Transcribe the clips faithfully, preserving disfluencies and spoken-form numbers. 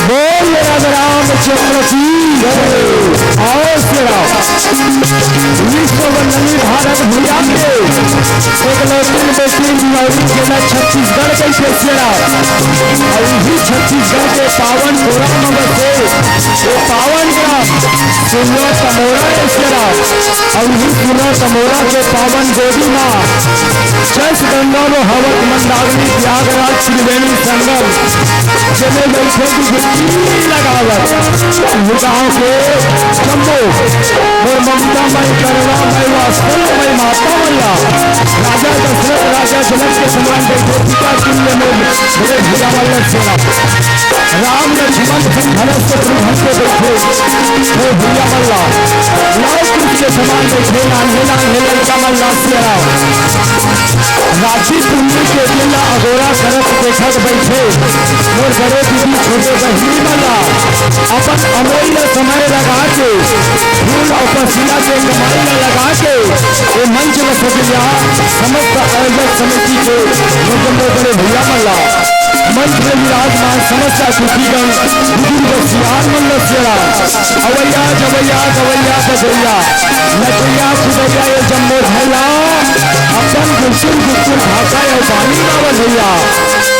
बोल राजा रामचंद्र की जय। आओ शेरा, विश्व वंदनीय भारत भैया के एकलौती बेटी मौरी जिला छत्तीसगढ़ के शेरा, और इही छत्तीसगढ़ के पावन पुरम में बसे ये पावन ग्राम सुल्ला तमोरा के शेरा, और इही सुल्ला तमोरा के पावन गोदी माँ जस गंगा बहावत मंदाकिनी प्रयागराज त्रिवेणी संगम, जेमे बइठे की डुबकी लगावत, गाँव के जम्मो मोर ममता मई, करुणा मई, वात्सल्य मई माता मन ला राजा दशरथ, राजा जनक के समान बइठे पिता तुल्य मोर, मोरे भैया मन ला शेरा। राम लक्ष्मण संग भरत शत्रुघ्न के बइठे मोर भैया मन ला, लव कुश के समान बइठे नान्हे नान्हे लइका मन ला शेरा। राखी पुन्नी के दिन ला अगोरा करत देखत बइठे मोर बड़े दीदी छोटे बहिनी मन ला, अपन अमूल्य समय लगा के, फूल अउ पसीना के कमाई ला लगा के ये मंच ला सजइया समस्त आयोजक समिति के मोर बड़े भैया मन ला, मंच में विराजमान समस्त अतिथिगण, बुजुर्ग सियान मन ला शेरा, अवैया जवैया गवैया बजैया, नचैया कुदैया ये जम्मो झन ला अपन गुरसुर गुरसुर भाषा अउ बानी ला बजैया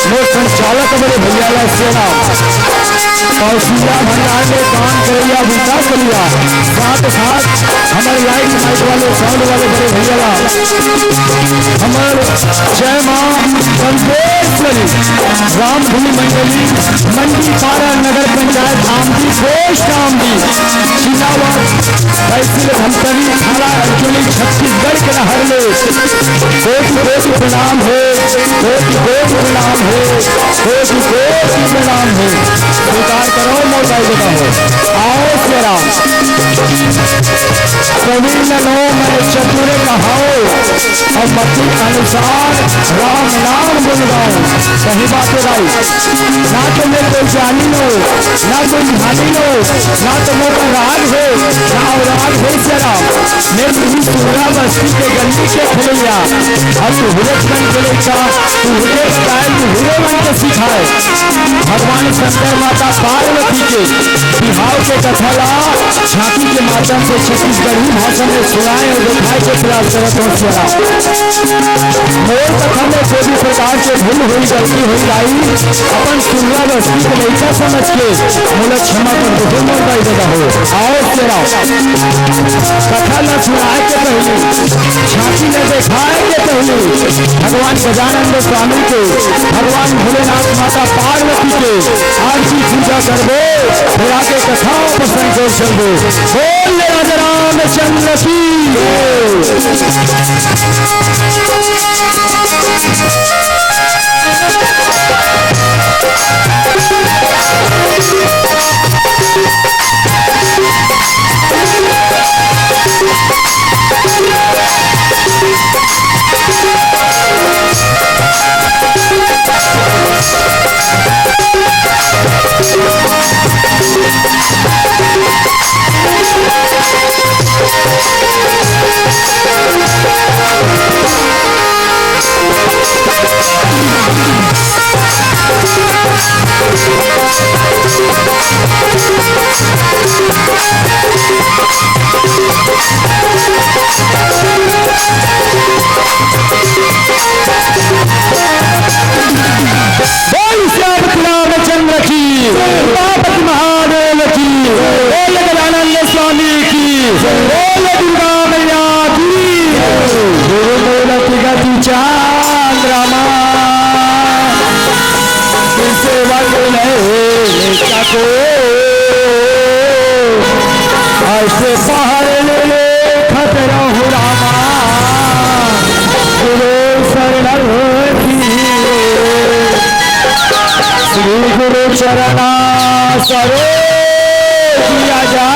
मोर संचालक बड़े भैया ला शेरा, कौशल्या भंडार में काम करैया विकास भैया, साथ साथ हमर लाइट माइक वाले, साउंड वाले बड़े भैया ला, हमर जय माँ संतोषेश्वरी रामधुनी मंडली, मंडी पारा नगर पंचायत, आमदी पोस्ट, आमदी, चिनावर, तहसील धमतरी, थाना अरचोली, छत्तीसगढ़ के रहर ले कोटि कोटि प्रणाम हे, कोटि कोटि प्रणाम हे, कोटि कोटि प्रणाम हे। स्वीकार करो मोर दाई बेटा हो। आओ शेरा। कवि ननो मैं चतुर कहाओ, अउ मति अनुसार राम नाम गुण गाओ। सही बात हे भाई। ना तो मैं कोई ज्ञानी हो, ना कोई ध्यानी हो, ना तो मोर राग हो, ना औलाद हे सियाराम, मैं तुही सुरला बस्ती के गली के खेलैया, अउ तू हुरे मन के लइका, तू हुरे बताए, तू हुरे मन के सिखाए। भगवान शंकर माता पार्वती के बिहाव के कथा ला झांकी के माध्यम से छत्तीसगढ़ी भाषा में सुनाए अउ देखाए के प्रयास करत हों सियाराम। मोर कथा में कोई भी प्रकार के भूल होही, गलती होही दाई, अपन सुरला बस्ती के लइका समझ के मोला क्षमा कर दो, मोर दाई ददा हो। आओ तेरा कथा ला सुनाए के पहले, झांकी ला देखाए के पहले भगवान गजानंद स्वामी के, भगवान भोलेनाथ माता पार्वती के आरती पूजा करबो, फिर आगे कथा प्रसंग को चलबो। बोल राजा रामचंद्र की। बोल श्याम रामचंद्र की, उमापति महादेव की, बोल गजानंद स्वामी की, बोल दुर्गा मैया की। गुरु मूरति गति चंद्रमा, सेवक नहीं सको। ऐसे पहाड़ ले ले खतरा हो रामा, गुरु शरण की। श्री गुरु चरणा सरोज आजा,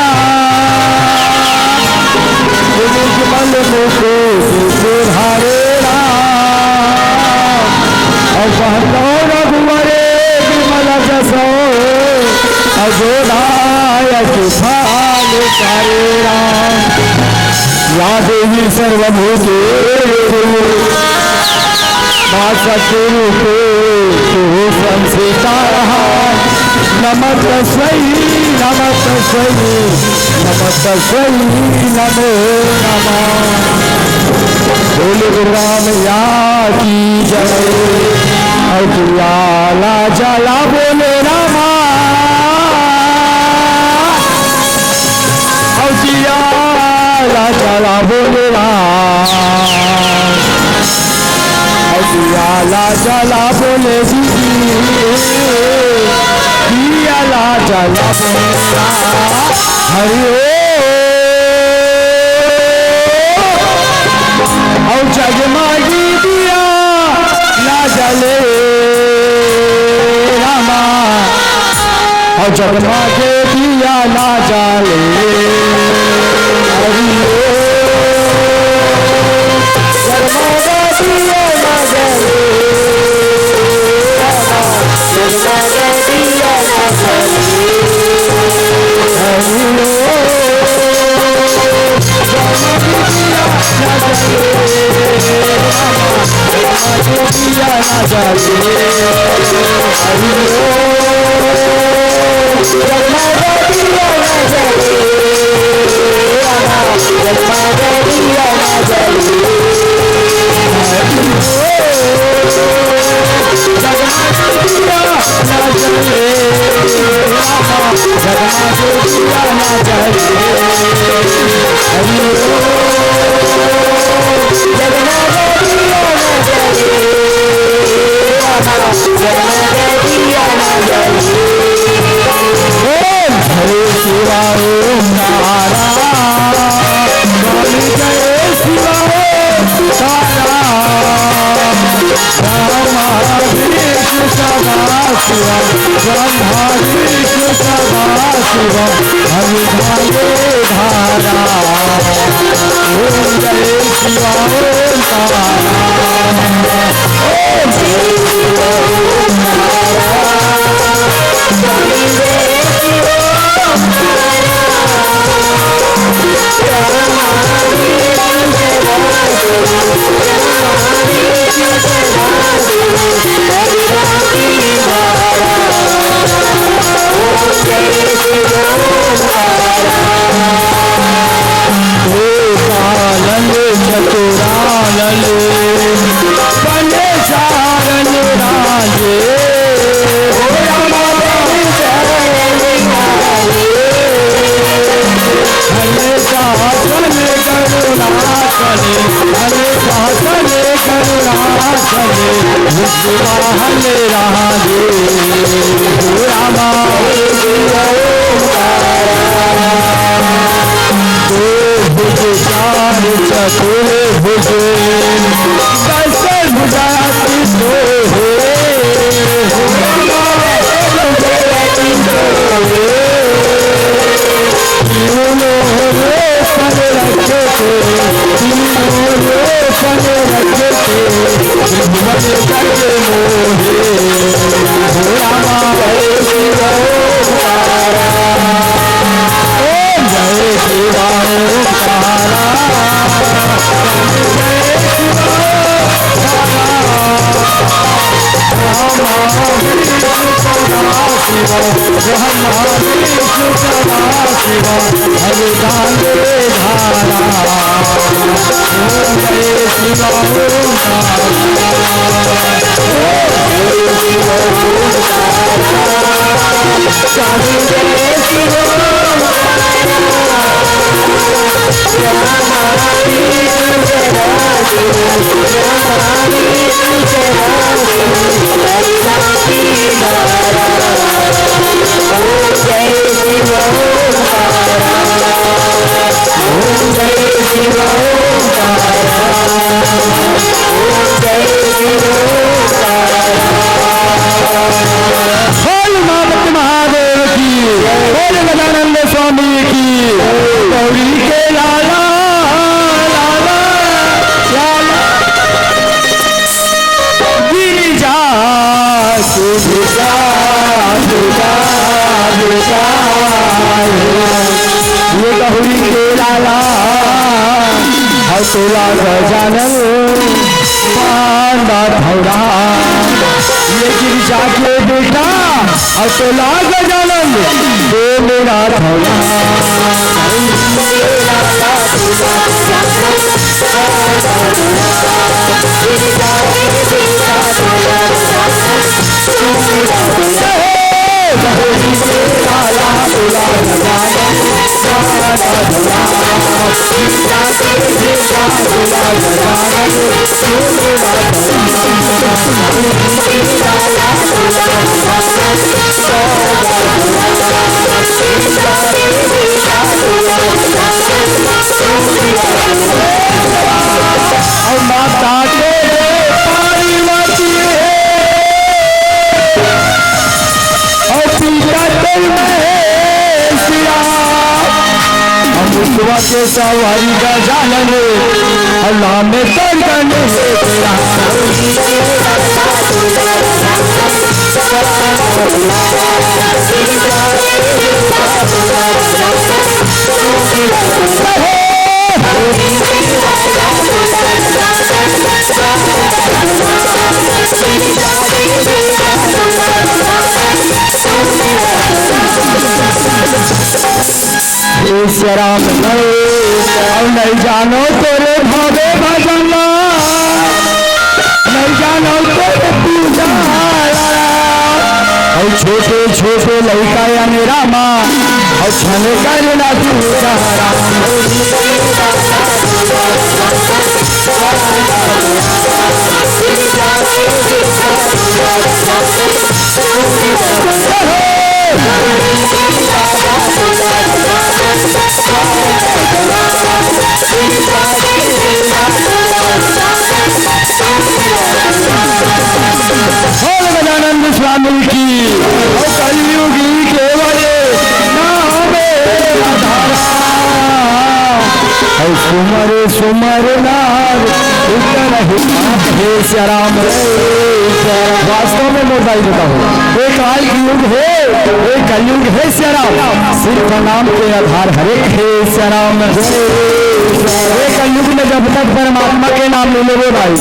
निर्मल मुकुट सुधारे राम। और बहनों रघुवर विमल जसो, अजोधायक फल चारे राम। या देवी सर्वभूतेषु मां शक्तिरूपेण संस्थिता। नमस्तस्यै, नमस्तस्यै, नमस्तस्यै नमो नमः। बोले दुर्गा मैया की जय। और दुआला जला बोले रामा। अउ दिया ला जला बोले राम, अउ दिया ला जला बोले दीदी, दिया ला जला बोले राम। हरि ओम। अउ जगमगी दिया ला जले रामा। अउ जगमगे दिया ना जले। हरि ओम। जगमगे दिया ना जले। जगमगे दिया ना जले। हरि ओम। जगमगे दिया ना जले। जगमगे दिया ना जले। हरि ओम। जगमगे दिया ना जले। जगमगे दिया ना जले। हरि ओम। जगमगे दिया ना जले। जगमगे दिया ना जले। हरि ओम। जगमगे दिया ना जले। जगमगे दिया ना जले। ओम हरे शिवा ओम तारा। बोल जय शिवा ओम तारा। ब्रह्मा विष्णु सदा शिवम, ब्रह्मा विष्णु सदा शिवम, हरि धारे धारा। ओम जय शिवा ओम तारा। ओम जय शिवा ओम तारा। वाहन राधे हो रामा। दो भुज चार चतुर्भुज दस भुजा की शोभे। हो रामा, दस भुजा की शोभे। तीनों लोक संरक्षक, तीनों लोक संरक्षक, त्रिभुवन जग मोहे। हो रामा, जय शिव ओंकारा। ओम जय शिव ओंकारा। जय शिव ओंकारा। रामा विष्णु सदा शिव, ब्रह्मा विष्णु सदा शिव, हरि दान दे धारा। ओम जय शिव ओंकारा। ओम जय शिव ओंकारा। स्वामी जय शिव ओंकारा। बोल उमापति महादेव की, बोल गजानंद स्वामी की, गौरी के लाला, लाला, लाला। गिरिजा सुधिका, दुर्गा, दुर्गा। ये गौरी के लाला, हौ तोला गजानन, पांडा धौरा। ये गिरिजा के बेटा, हौ तोला गजानन, दे मेरा धौरा। अउ माता के पार्वती हे, अउ पिता के महेशिया, अउ मुसवा के सवारी गजानन, अउ लामे कर गणेश। हे सिया राम, अउ नइ जानव तोरे भावे भजन ला, नइ जानव तोरे पूजा ला। अउ छोटे छोटे लइका या मेरा माँ, अउ छने करे ना पूजा राम। बोल गजानंद स्वामी की। ओ कलयुगी केवल नाम आधारा। ओ सुमर सुमर नाम उतरहि पाप हे सिया राम। वास्तव में मोर दाई बताओ, ये काल युग हे, ये कलयुग हे सिया राम। सिर्फ नाम के आधार हरे हे सिया राम। ये कलयुग में जब तक परमात्मा के नाम ले लेबो भाई,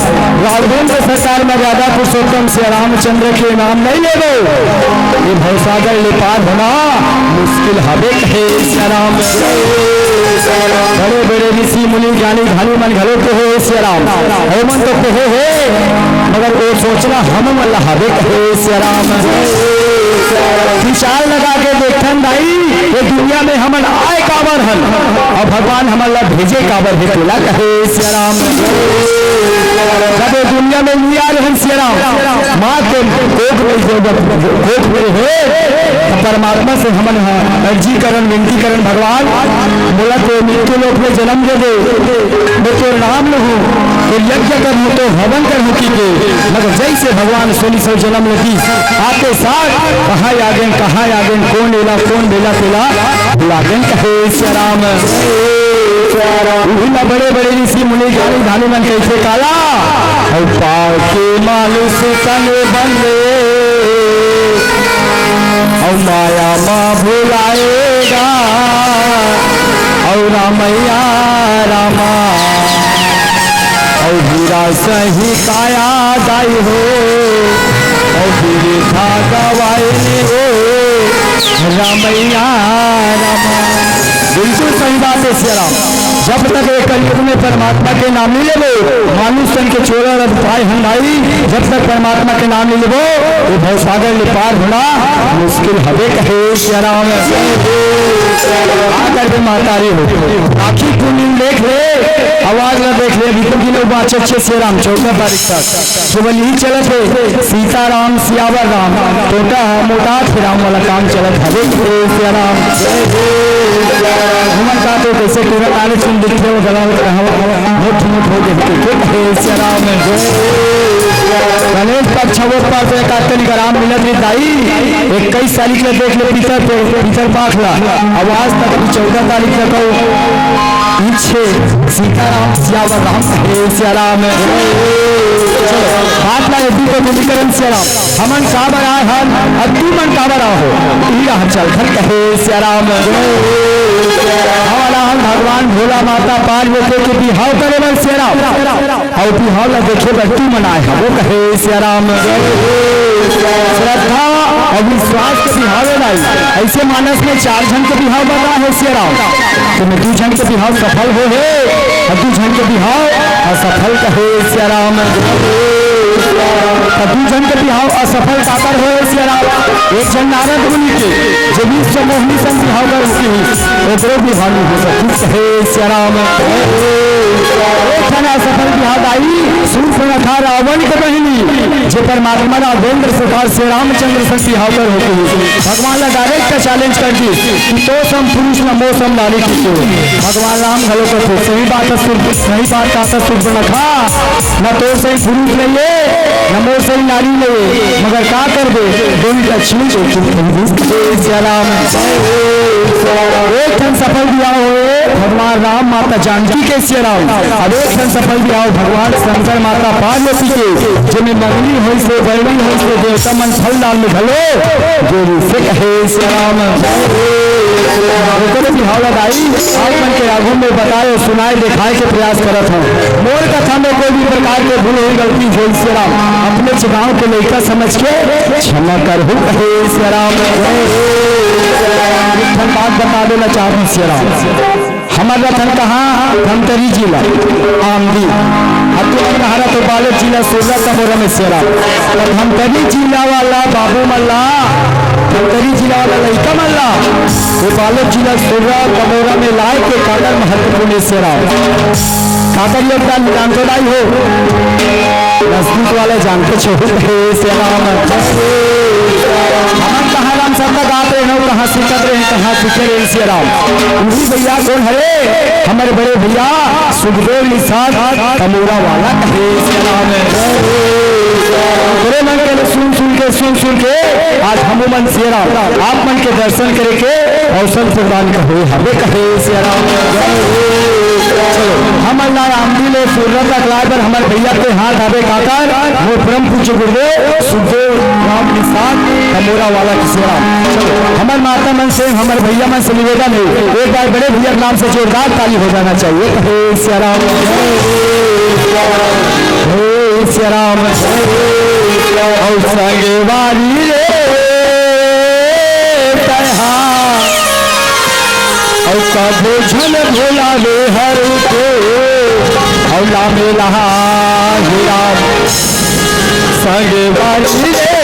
राघवेंद्र सरकार, मर्यादा पुरुषोत्तम सिया रामचंद्र के नाम नइ लेबो, ये भवसागर ले पार होना मुश्किल हवे हे सिया राम। बड़े बड़े ऋषि मुनि ज्ञानी ध्यानी मन घलो कहे हे सिया राम, ओमन तो कहे हे, मगर वो सोचना हम मन ला हवे हे सिया राम। विचार लगा के देखथन भाई, ये दुनिया में हमन आए का काबर हन, अउ भगवान हमन ला भेजे काबर हे, तेला कहे सिया राम। जब ये दुनिया में नइ आए रहन सिया राम, माँ के कोख में जो, कोख में रहे, त परमात्मा से हमन ह अर्जी करन, विनती करन, भगवान, मोला तो मृत्यु लोक में जन्म दे दे, मैं तोर नाम लूँ, तो यज्ञ करहूँ, तो हवन करहूँ कहिके। मगर जइसे भगवान सोनी सौ जन्म लगी, आते साथ कहाँ आगेन, कहाँ आगेन, कोन एला, कोन बेला तेला, लागेन कहे सिया राम। उही ला बड़े बड़े ऋषि मुनि ज्ञानी ध्यानी मन कहिथे काला, अउ पाके मानुष तन बने, अउ माया मा भुलाए गा, अउ रामैया रामा, अउ हीरा सही काया दाई हो, अउ बिरथा गवाए ने ओ रामैया रामा। बिल्कुल सही बात हे सिया राम। जब तक ये कलयुग में परमात्मा के नाम नइ लेबो, मानुष तन के चोला ल पाए हन दाई, जब तक परमात्मा के नाम नइ लेबो, ये भवसागर ले पार होना मुश्किल हवे कहे सिया राम। का करबे महतारी हो, आँखी पुनिन देख ले, आवाज ला देख ले, अभी तो गिनो बाँचे छे सिया राम, चौदह तारीख तक। केवल यही चलत हे, सीताराम सियावर राम, टोटा मोटा थे राम वाला काम चलत हवे। जय सिया राम। हमन का तो कैसे टूरा ताले सुन दिखते हो, गला में कहा मोट मोट हो गए थे। जय सिया राम। गणेश पक्ष वो पर तो एक आध कनिक आराम मिलत रही दाई, इक्कीस तारीख ले देख ले पितर पे, पितर पाख ला, अब आज तक अभी चौदह तारीख तक हो। पीछे सीताराम सियावर राम, हे सिया राम। चलो, बात ला एती तो दूरीकरण सिया राम। हमन काबर आए हन, अउ तुमन काबर आए हो? ई राह चल धर कहे सिया राम। हमारा हम भगवान भोला माता पार्वती के बिहाव करे बर सिया राम। अउ बिहाव ला देखे बर तुमन आए हवो कहे सिया राम। श्रद्धा अउ विश्वास के बिहाव हे दाई, अइसे मानस में चार झन के बिहाव बता हे सिया राम। तेमे दू झन के बिहाव सफल हो हे, अउ दू झन के बिहाव असफल कहे सिया राम। त दू झन के बिहाव असफल काबर हो हे सिया राम? एक झन नारद मुनि के, जे विश्व मोहिनी संग बिहाव कर होती ही, ओकरो बिहाव नइ हो सकिस कहे सिया राम। एक ठन असफल बिहाव दाई, सूर्पनखा रावण के बहिनी, जे परमात्मा राघवेंद्र सरकार सिया रामचंद्र संग बिहाव कर होती ही। भगवान ला direct challenge कर दिस कि तो सम पुरुष न मो सम नारी की। भगवान राम घलो कथे, सही बात हे सूर-, सही बात कहत हे सूर्पनखा, न तोर सही पुरुष नइ हे, न मोर सही नारी नइ हे, मगर का करबे, दोनों लक्ष्मी एक ही थी। जय सिया राम। एक ठन सफल बिहाव होए भगवान राम माता जानकी के सिया राम, अउ एक ठन सफल बिहाव भगवान शंकर माता पार्वती के, जेमे मंगनी होइस हे, बरनी होइस हे, देवता मन फल दान में घलो जोरी से कहे सिया राम। ओकर बिहाव ला दाई, आप मन के आगू में बताए, सुनाए, देखाए के प्रयास करत हूँ। मोर कथा में कोई भी प्रकार के भूल होई, गलती होई सिया राम, अपने गाँव के लइका समझ के क्षमा करहु कहे सिया राम। एक ठन बात बता देना चाहूँ सिया राम। हमर रतन कहाँ? धमतरी जिला, आमदी। अब तो हम कहा रहा तो बालोद जिला, सोलह कमोरा में सिया राम। तो धमतरी जिला वाला बाबू मन ला, धमतरी जिला वाला लइका मन ला, वो बालोद जिला, सोलह कमोरा में लाए के काबर महत्वपूर्ण हे सिया राम। काबर योगदान जानत हो दाई हो? नजदीक वाला जानत हो हे सिया राम। हमन कहाँ राम शब्द गात रहे हो, कहाँ सीखत रहे, कहाँ सीखे रहे सिया राम। उही भैया कोन हरे? हमर बड़े भैया सुखदेव निषाद कमोरा वाला कहे सिया राम। तोरे मन के सुन सुन के, सुन सुन के आज हमू मन सिया राम आप मन के दर्शन करे के अवसर प्रदान कहे हवे कहे सिया राम। चलो, हमन ला आमदी ले सोलह तक लाए बर हमर भैया के हाथ आवे काकर, मोर परम पूज्य गुरुदेव सुखदेव राम निषाद कमोरा वाला के सिया राम। चलो, हमर माता मन से, हमर भैया मन से निवेदन हे, एक बार बड़े भैया के नाम से जोरदार ताली हो जाना चाहिए। हे सिया राम, हे सिया राम, अउ संगवारी रे, तैहा अउ कभू झन भुलावे हर के, अउ लामे लहा हे राम संगवारी रे।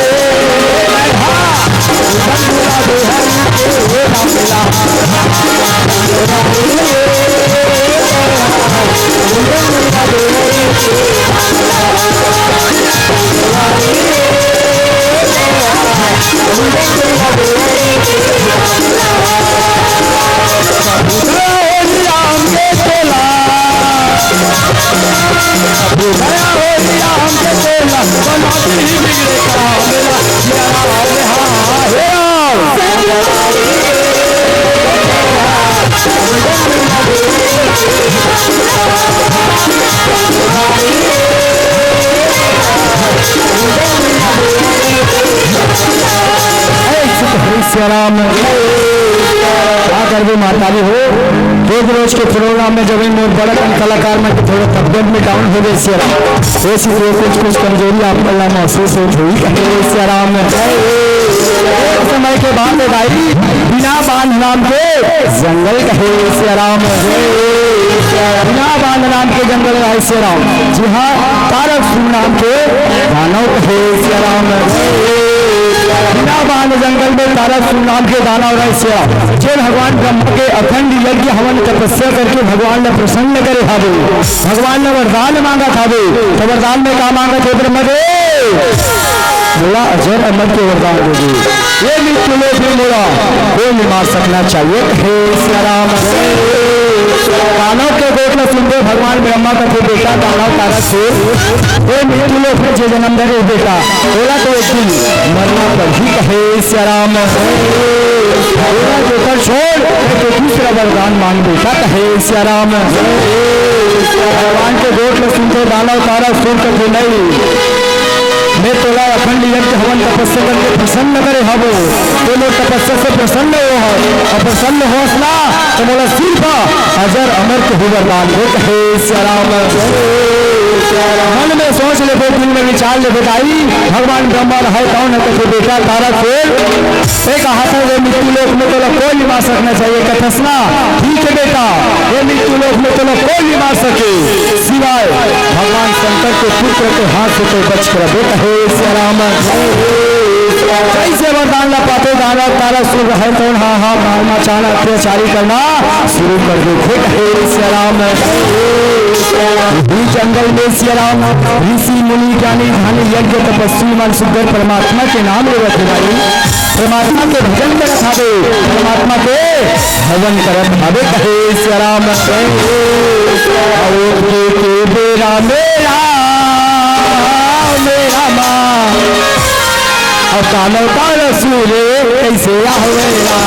राम। का करबे महतारी हो, रोज रोज के प्रोग्राम में जब मोर बड़ा कन कलाकार मन के थोड़ा तबियत में डाउन हो गए सिया राम, ऐसी तो कुछ कुछ कमजोरी आप मन ला महसूस होत होही कहे सिया राम। एक समय के बात है भाई, बिना बांध नाम के जंगल कहे सिया राम। बिना बांध नाम के जंगल कहे सिया राम। जी हाँ, तारक सुर नाम के दानव कहे सिया राम। बिना बांध जंगल में तारक सुर नाम के दानव रहे सिया राम। जे भगवान ब्रह्मा के अखंड यज्ञ हवन तपस्या करके भगवान ला प्रसन्न करे हावे, भगवान ला वरदान मांगत हावे, तो वरदान में का मांगत हे ब्रह्मदेव? मोला अजर अमर के वरदान दे दे। ये मृत्यु लोक में मोला कोई नहीं मार सकना चाहिए। हे सिया राम। दानव के गोठ ला सुनते भगवान ब्रह्मा कथे, "बेटा दानव तारा से, ये मृत्यु लोक में जे जन्म धरे बेटा, ओला तो एक दिन मरना पड़ही।" कहे सिया राम। ओला जेकर छोड़, तो दूसरा वरदान मांग बेटा, कहे सिया राम। भगवान के गोठ ला सुनते दानव तारा सुर कथे, "नहीं, मैं तोला अखंड यज्ञ हवन तपस्या करके प्रसन्न करे हवो, तो मोर तपस्या से प्रसन्न हो, और प्रसन्न होस ना, तो मोला सिर्फ अजर अमर के ही वरदान दे।" कहे सिया राम। मन में सोच लेबे, दिल में विचार लेबे, दाई, भगवान ब्रह्मा रहे कौन है, कथे, "बेटा तारक सुर, ये कहा था, ये मृत्यु लोक में तोला कोई नहीं मार सकना चाहिए।" कथस ना, "ठीक है बेटा, ये मृत्यु लोक में तोला कोई नहीं मार सके, सिवाय भगवान शंकर के पुत्र के हाथ से तो बच के रहे।" कहे सिया राम। जैसे वरदान ला पाते दानव तारक सुर रहे कौन, हाँ, हाँ, मारना, चाहना, अत्याचारी करना शुरू कर देथे। कहे सिया राम। भी जंगल में सिया राम, ऋषि मुनि ज्ञानी ध्यानी यज्ञ तपस्वी मन सुंदर परमात्मा के नाम लेवत हे भाई। परमात्मा के भजन करत हावे, परमात्मा के भजन करत हावे। कहे सिया राम। अवध के, के बेरा मेरा, मेरा माँ। अब कानव का रसूल कैसे आवेला?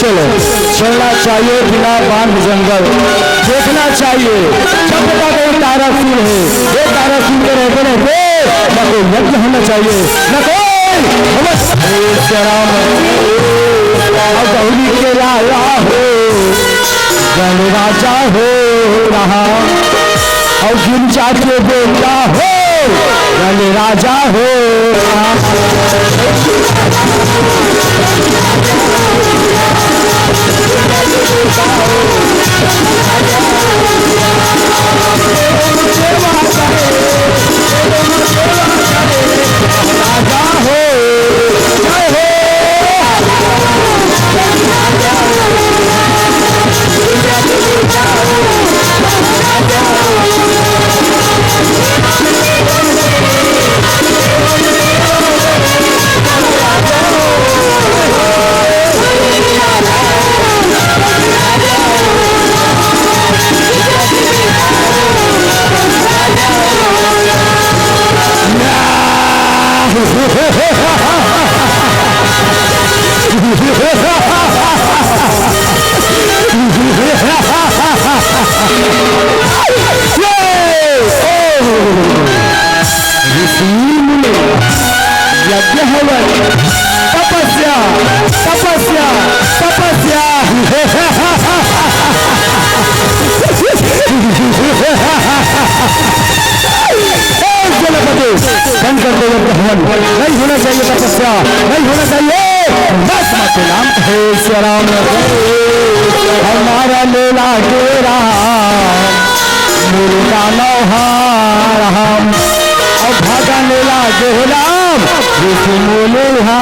चलो, चलना चाहिए बिना बांध जंगल, देखना चाहिए जब तक ये तारा सुन है, ये तारा सुन के रहते रहते न कोई यज्ञ होना चाहिए, न कोई नमस्ते राम। अब गौरी के लाला हो, गण राजा हो रहा, और गिरजा के बेटा हो, गण राजा हो रहा। राजा हो, जय हो। सिया राम। हमारा लेला के राम, मुर्गा नौहार हम। अब भागा लेला के राम, विष्णु लेला।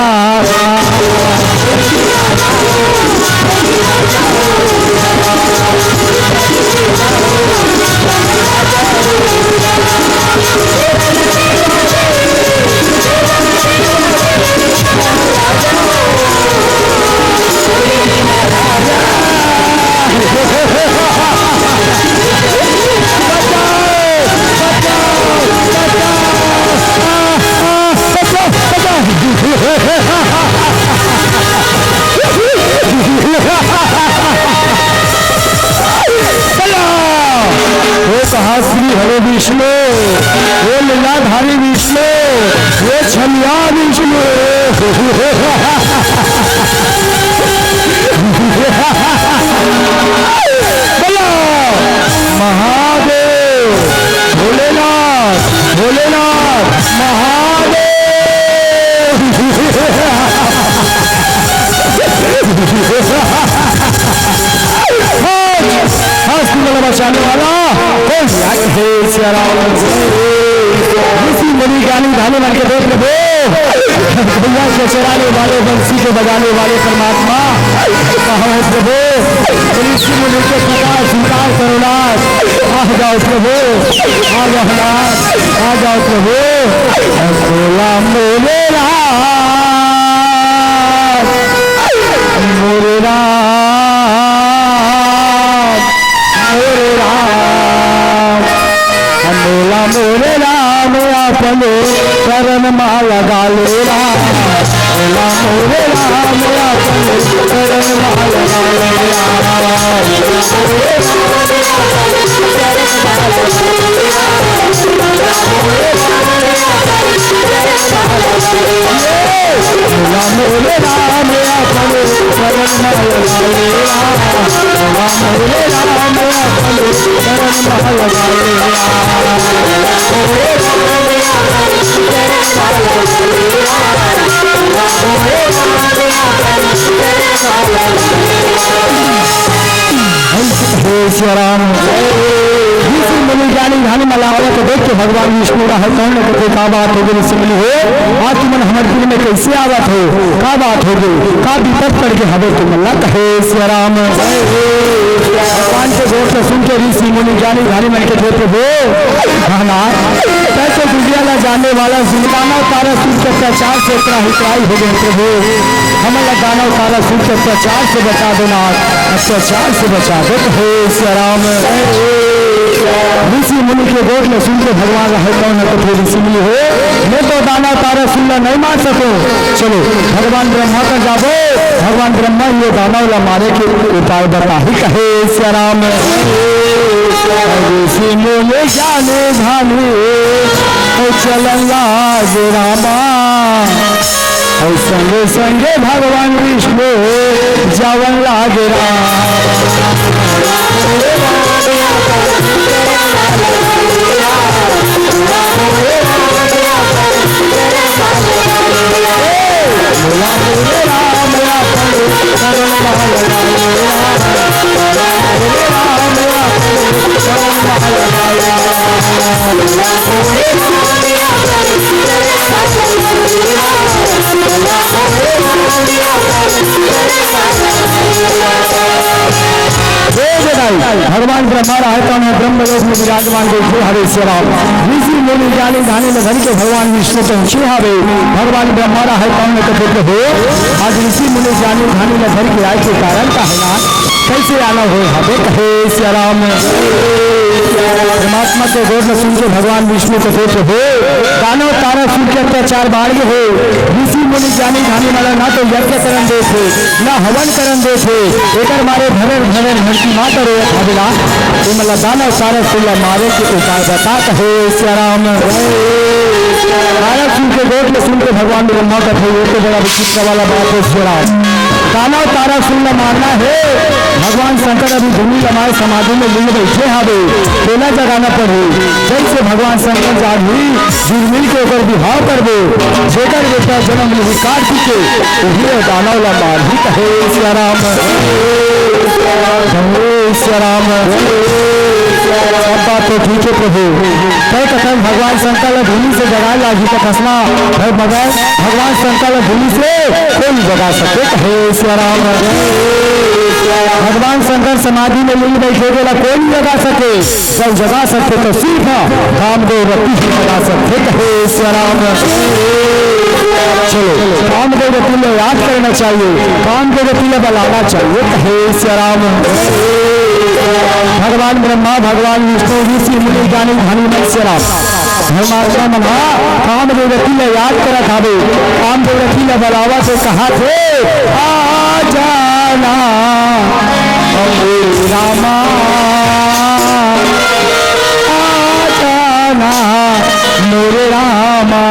ओ कहा श्री हरे विष्णु, ओ लीलाधारी विष्णु, ओ छलिया विष्णु। बोलो महादेव, भोलेनाथ, भोलेनाथ, महादेव। हंस, हंस, तुम्हें बचाने वाला कौन है? हे सिया राम। ऋषि मुनि ज्ञानी ध्यानी मन के देव प्रभु, गैया के चराने वाले, बंसी के बजाने वाले परमात्मा, कहाँ हो प्रभु? ऋषि मुनि के पिता स्वीकार करो नाथ, आ जाओ प्रभु, आ जाओ नाथ, आ जाओ प्रभु। बोला मेरे राम, मोरे राम, मोरे राम, मेला मोरे राम, अपने चरण मा लगा ले राम। मेला मोरे राम, अपने चरण मा लगा ले राम। हे सिया राम। ऋषि मुनि ज्ञानी ध्यानी मन ला आवत देख के भगवान विष्णु ला हे कौन कथे, का बात होगे ऋषि मुनि हो, आज तुमन हमर दिल में कैसे आवत हो, का बात होगे, का विपत पड़ गे हवे तुमन ला, कहे सिया राम। भगवान के गोठ ला सुन के ऋषि मुनि ज्ञानी ध्यानी मन कथे, प्रभु, हाँ नाथ, तैं तो दुनिया ला जाने वाला, दानव तारासुर के अत्याचार से इतना हितराई हो गए प्रभु, हमन ला दानव तारासुर के अत्याचार से बचा दो नाथ, अत्याचार से बचा दो। हे सिया राम। ऋषि मुनि के गोठ ला सुन के भगवान ला हे कौन कथे, ऋषि मुनि हो, मैं तो दानव तारासुर ला नहीं मार सकूं। चलो भगवान ब्रह्मा कर जाबो, भगवान ब्रह्मा ये दानव ला मारे के उपाय बताही, कहे सिया राम। ऋषि मुनि ज्ञानी ध्यानी, ओ चलन लागे रामा। अउ संगे संगे भगवान विष्णु जावन लागे राम। हे जटाई, भगवान ब्रह्मा राहत हवे ब्रह्मलोक में विराजमान बैठे हवे सिया राम। ऋषि मुनि ज्ञानी ध्यानी ला धर के भगवान विष्णु पहुंचे हवे। भगवान ब्रह्मा राहत हवे कथे, हो, आज ऋषि मुनि ज्ञानी ध्यानी ला धर के आए के कारण का है ना? कैसे आना हो हवे, कहे सिया राम। परमात्मा के गोठ ला सुन के भगवान विष्णु कथे, हो, दानव तारासुर के अत्याचार बाढ़ गे हे। ऋषि मुनि ज्ञानी ध्यानी मन ला ना तो यज्ञ करन देत हे, ना हवन करन देत हे। एकर मारे भरर भरर धरती माता रोवत हवे ला। ए मन ला दानव तारासुर ला मारे के उपाय बता, कहे सिया राम। तारासुर के गोठ ला सुन के भगवान ब्रह्मा कथे, ये तो बड़ा विचित्र वाला बात है सिया राम। दानव तारासुर ला मारना है, भगवान शंकर अभी धुनी लमाए समाधि में लीन बइठे हावे, तेला जगाना पड़ही। जइसे भगवान शंकर जागही, जुरमिल के ओकर बिहाव करबो। जेकर बेटा जनम लिही कार्तिक के, उही दानव ला मारही कहे सिया राम। जय सिया राम। सब बात तो ठीक हे प्रभु, तय कथन भगवान शंकर ला धुनी से जगाए लागही कथस ना, मगर भगवान शंकर ला धुनी से कोई जगा सके कहे सिया राम। भगवान शंकर समाधि में लीन बइठे, तेला कोई नहीं जगा सके। जब जगा सकथे तो सिर्फ कामदेव रति ही जगा सकथे कहे सिया राम। चलो, कामदेव रति ला याद करना चाहिए, कामदेव रति ला बलाना चाहिए कहे सिया राम। भगवान ब्रह्मा, भगवान विष्णु, ऋषि मुनि ज्ञानी धनी मन सिया राम। धर्मात्मा मन हा कामदेव रति ला याद करत हावे, कामदेव रति ला बलावत हे, कहत हे, आ जाना मोरे रामा, आ जाना मोरे रामा।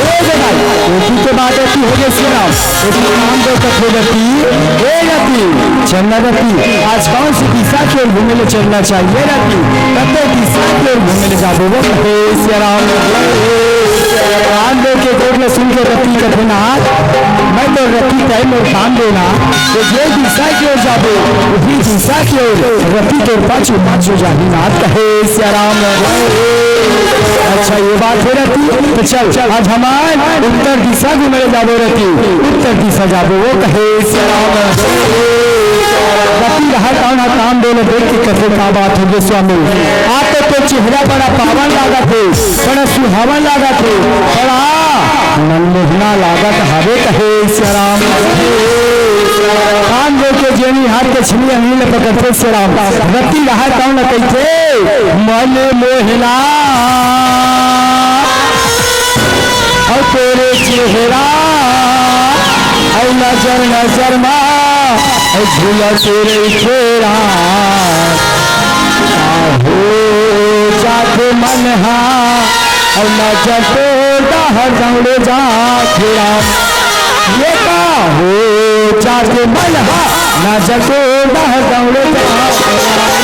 ए जगह, एती के बात एती हो गे सिया राम। एती नाम दो कथे रति, ए रति, चलना रति। आज कौन सी दिशा की ओर घूमे ले चलना चाहिए रति? कते दिशा की ओर घूमे ले जाबो वो कहे सिया राम। कामदेव के गोठ ल सुन के रति कथे नाथ, मैं तो रति तय मोर कामदेव ना, तो जे दिशा की ओर जाबो, वही दिशा की ओर रति तोर पाछू पाछू जाही नाथ कहे सिया राम। अच्छा, ये बात हे रति, तो चल, आज हमन उत्तर दिशा घूमे ले जाबो रति, उत्तर दिशा जाबो वो कहे सिया राम। रति रहत तौन ह कामदेव ल देख के कथे, का बात हो गे स्वामी, आप तो चेहरा बड़ा पावन लागत हे, बड़ा सुहावन लागत हे, बड़ा मनमोहना लागत हवे कहे सिया राम। कामदेव के जेनी हाथ के छिमी अंगुली ल पकड़थे सिया राम। रति रहत तौन कहिथे, मन मोहना अउ तोरे चेहरा, अउ नजर नजर मा, अउ झूला तोरे चेहरा। आहो जात मन हा, अउ नजर तो डहर दौड़े जात हे राम। ये का हो जात मन हा, नजर तो डहर दौड़े जात हे राम।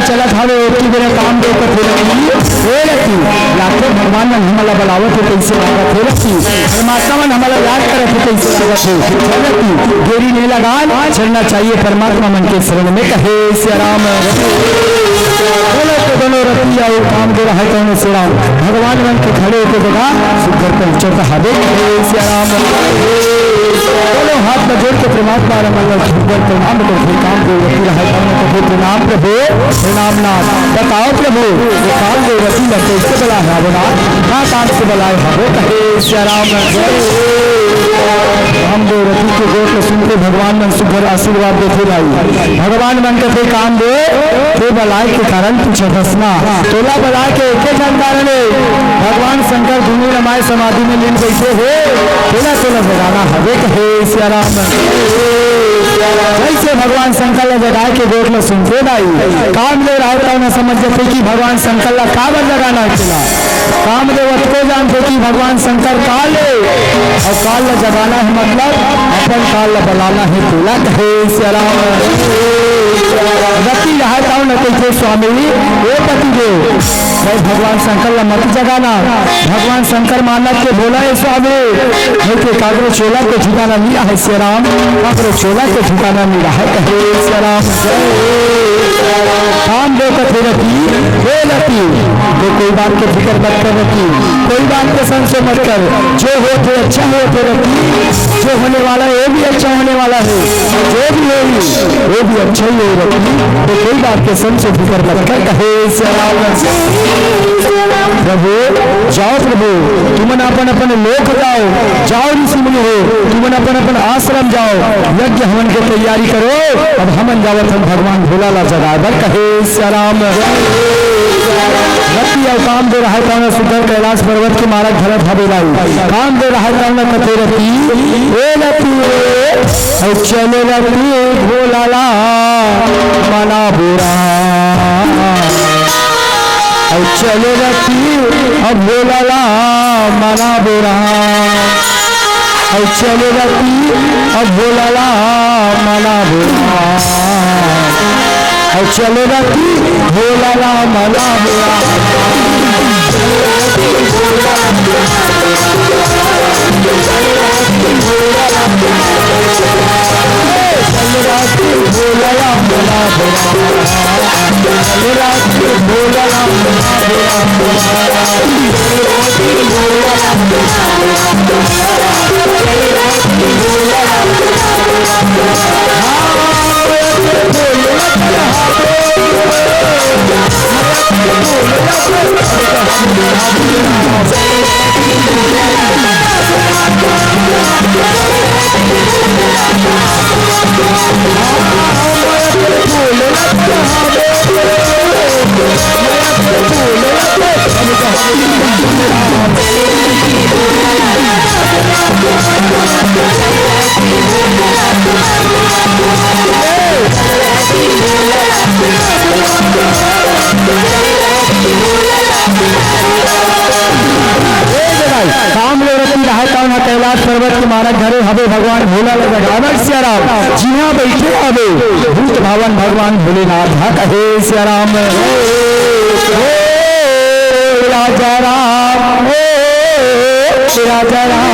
चलत हवे, ओतकी बेरा कामदेव कथे रति, हे रति, लाखों भगवान मन हमला बलावत हे, कइसे लागत हे रति, परमात्मा मन हमला याद करत हे, कइसे लागत हे। हे रति, देरी नहीं लगान, चलना चाहिए परमात्मा मन के शरण में, कहे सिया राम। बोलो तो दोनों रति अउ कामदेव रहाय तौन सिया राम, भगवान मन के खड़े होके जगह सुघर पहुंचत हवे, कहे सिया राम। बोलो हाथ में जोड़ के परमात्मा मन ला सुघर प्रणाम करथे, कामदेव रति रहाय तौन कथे, प्रणाम प्रभु, प्रणाम नाथ। बताओ प्रभु, वो कामदेव रति ला कइसे बलाय हवो नाथ, का काम से बलाय हवो, कहे सिया राम। कामदेव रति के गोठ ला सुनके भगवान मन सुघर आशीर्वाद देथे भाई। भगवान मन कथे, कामदेव, तैं बलाय के कारण पूछत हस ना, तोला बलाय के एके ठन कारण हे, भगवान शंकर धुनी रमाय समाधि में लीन बइठे हे, तेला तोला जगाना हवे, कहे सिया राम। जइसे भगवान शंकर ला जगाय के गोठ ला सुनथे दाई, कामदेव रहाय तौन समझ जथे कि भगवान शंकर ला काबर जगाना हे तेला। कामदेव अतको जानथे कि भगवान शंकर काल हे, अउ काल ला जगाना हे मतलब अपन काल ला बलाना हे तेला, कहे सिया राम। रति रहाय तौन कथे, स्वामी, हे पतिदेव, भाई भगवान शंकर ला मत जगाना, भगवान शंकर मानव के भोला हे स्वामी, नहीं तो काकरो चोला के ठिकाना नहीं रहाय सिया राम, काकरो चोला के ठिकाना नहीं रहाय, कहे सिया राम। कामदेव कथे रति, हे रति, तैं कोई बात के फिकर मत कर रति, कोई बात के संशय मत कर, जो होथे अच्छा होथे रति, जो होने वाला हे वो भी अच्छा होने वाला हे, जो भी होही वो भी अच्छा ही होही रति, तैं कोई बात के संशय फिकर मत कर, कहे सिया राम। प्रभु, जाओ प्रभु, तुमन अपन अपन लोक जाओ, जाओ ऋषि मुनि हो, तुमन अपन अपन आश्रम जाओ, यज्ञ हवन के तैयारी करो, अब हमन जावत हन भगवान भोला ला जगाय बर, कहे सिया राम। रति अउ कामदेव रहाय तौन सुघर कैलाश पर्वत के मारग धरत हवे लाई। कामदेव रहाय तौन कथे रति, हे रति, अउ चले रति भोला ला मनाबो रा। अउ चले रति अउ भोला ला मनाबो रा। अउ चले रति अउ भोला ला मनाबो रा। अउ चले रति भोला ला मनाबो रा। हे जगाई, कामदेव रति रहाय तौन ह कैलाश पर्वत के मारग धरे हवे, भगवान भोला ला जगाय बर सिया राम जिहां बइठे हवे, भूत भावन भगवान भोलेनाथ ह कहे सिया राम। ओ राजा राम, ओ राजा राम।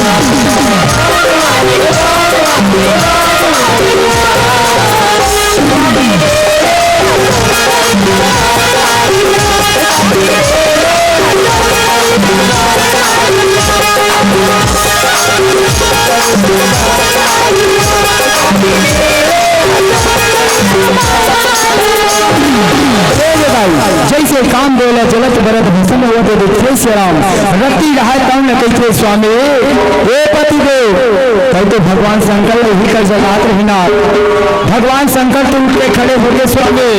ए रे भाई, जइसे कामदेव ला जलत बरत भस्म होवत देखथे सियाराम, रति रहय तब न कहिथे स्वामी, ए पतिदेव, कहि तो भगवान शंकर ला इही कर जगात रहिन। भगवान शंकर तो उठ के खड़े होगे स्वामी,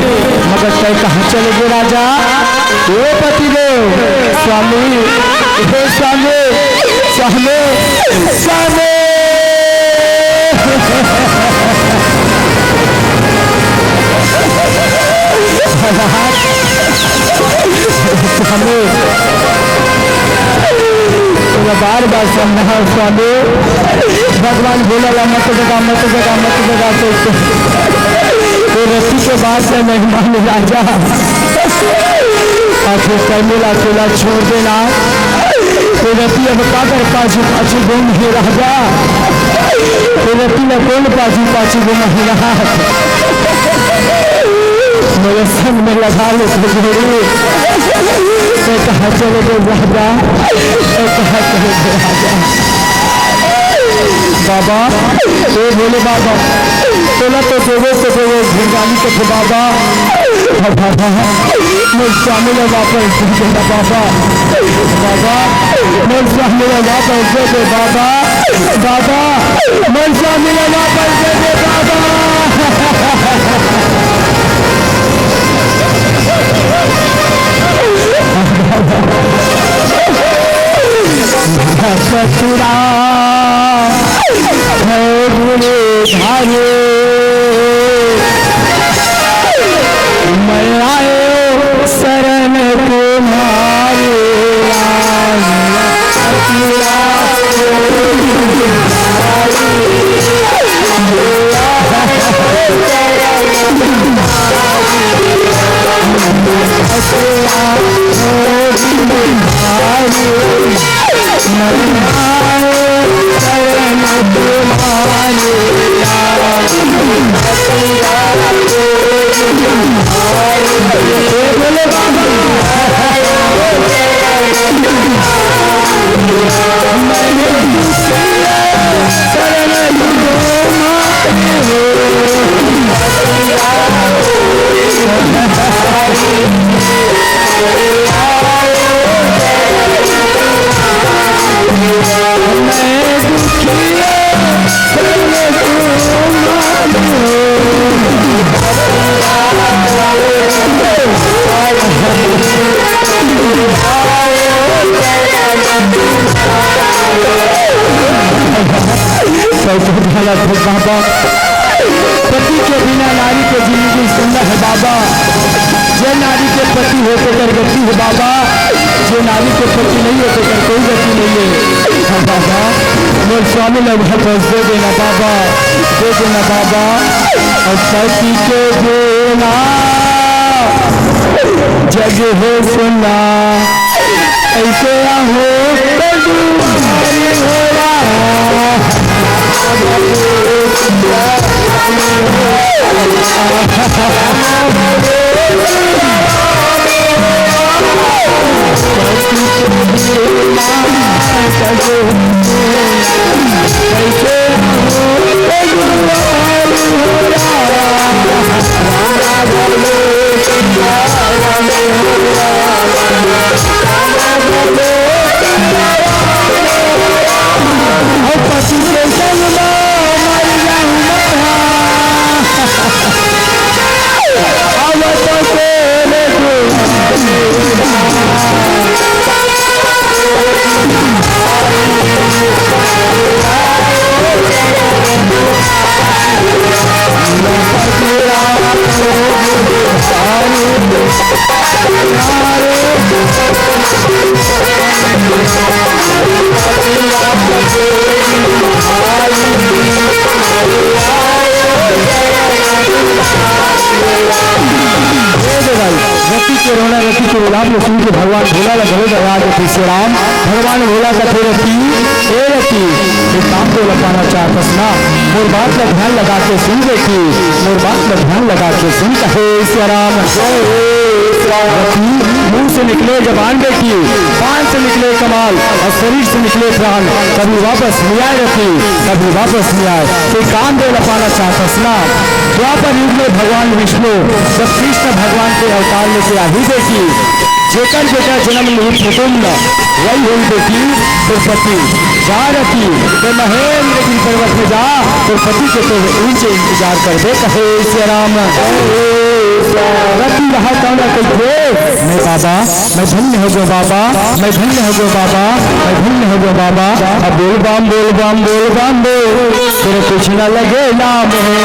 मगर तैं कहाँ चले गे राजा? ए पतिदेव, स्वामी, हे स्वामी, स्वामी, स्वामी। स्वामी, तोला बार बार समझाहूँ स्वामी, भगवान भोला ला मत जगा, मत जगा, मत जगा, कहिके। ए रति के बात ला नहीं माने राजा, आखिर तैं मोला अकेला छोड़ देना। ए रति अब काकर पाछू पाछू घूमही राजा, ए रति ला कोन पाछू पाछू घूमही राजा। मोला संग में लगा ले तो जोड़ी। तैं कहाँ चले गे राजा, तैं कहाँ चले गे राजा। बाबा, ए भोले बाबा, तोला तो देवे तो देवे, भिखारी कथे बाबा। बाबा, मोर स्वामी ला वापस दे देना बाबा। बाबा, मोर स्वामी ला वापस दे दे बाबा। बाबा, मोर स्वामी ला वापस दे दे बाबा। ससुरा है गुरु धारे, मैं आयो शरण तुम्हारे। बाबा, पति के बिना नारी के जिंदगी सुन्ना है बाबा। जे नारी के पति हे तेकर गति हे बाबा, जे नारी के पति नहीं हे तेकर कोई गति नहीं हे। हाँ बाबा, मोर स्वामी ला वापस दे देना बाबा, दे देना बाबा। अउ पति के बिना जग हे सुन्ना, ऐसे आहो तो दुआरी हो रहा। रति के रोना, रति के विलाप ल सुन के भगवान भोला ल घलो डरा देथे सियाराम। भगवान भोला कथे रति, ए रति, एक काम तो ल पाना चाहत हस ना, मोर बात ल ध्यान लगा के सुन बेटी, मोर बात ल ध्यान लगा के सुन, कहे सियाराम। रति, मुंह से निकले जबान बेटी, पान से निकले कमाल अउ शरीर से निकले प्राण, कभी वापस नइ आय रति, कभी वापस नइ आय। ते काम दे ल पाना चाहथस ना। द्वापर युग में भगवान विष्णु जब कृष्ण भगवान के अवतार लेके आही बेटी, जेकर बेटा जनम लिही पुतुल ल, वही होही बेटी तोर पति। जा रति, ते महेंद्रगिरी पर्वत में जा, तोर पति के तोर उनसे इंतजार करबे कहे सिया राम। रति रहा तौला कहिथे, मैं बाबा, मैं धन्य हो गयो बाबा, मैं धन्य हो गयो बाबा, मैं धन्य हो गयो बाबा। अब बोल बम, बोल बम, बोल बम, बोल। तेरे कुछ न लगे नाम है।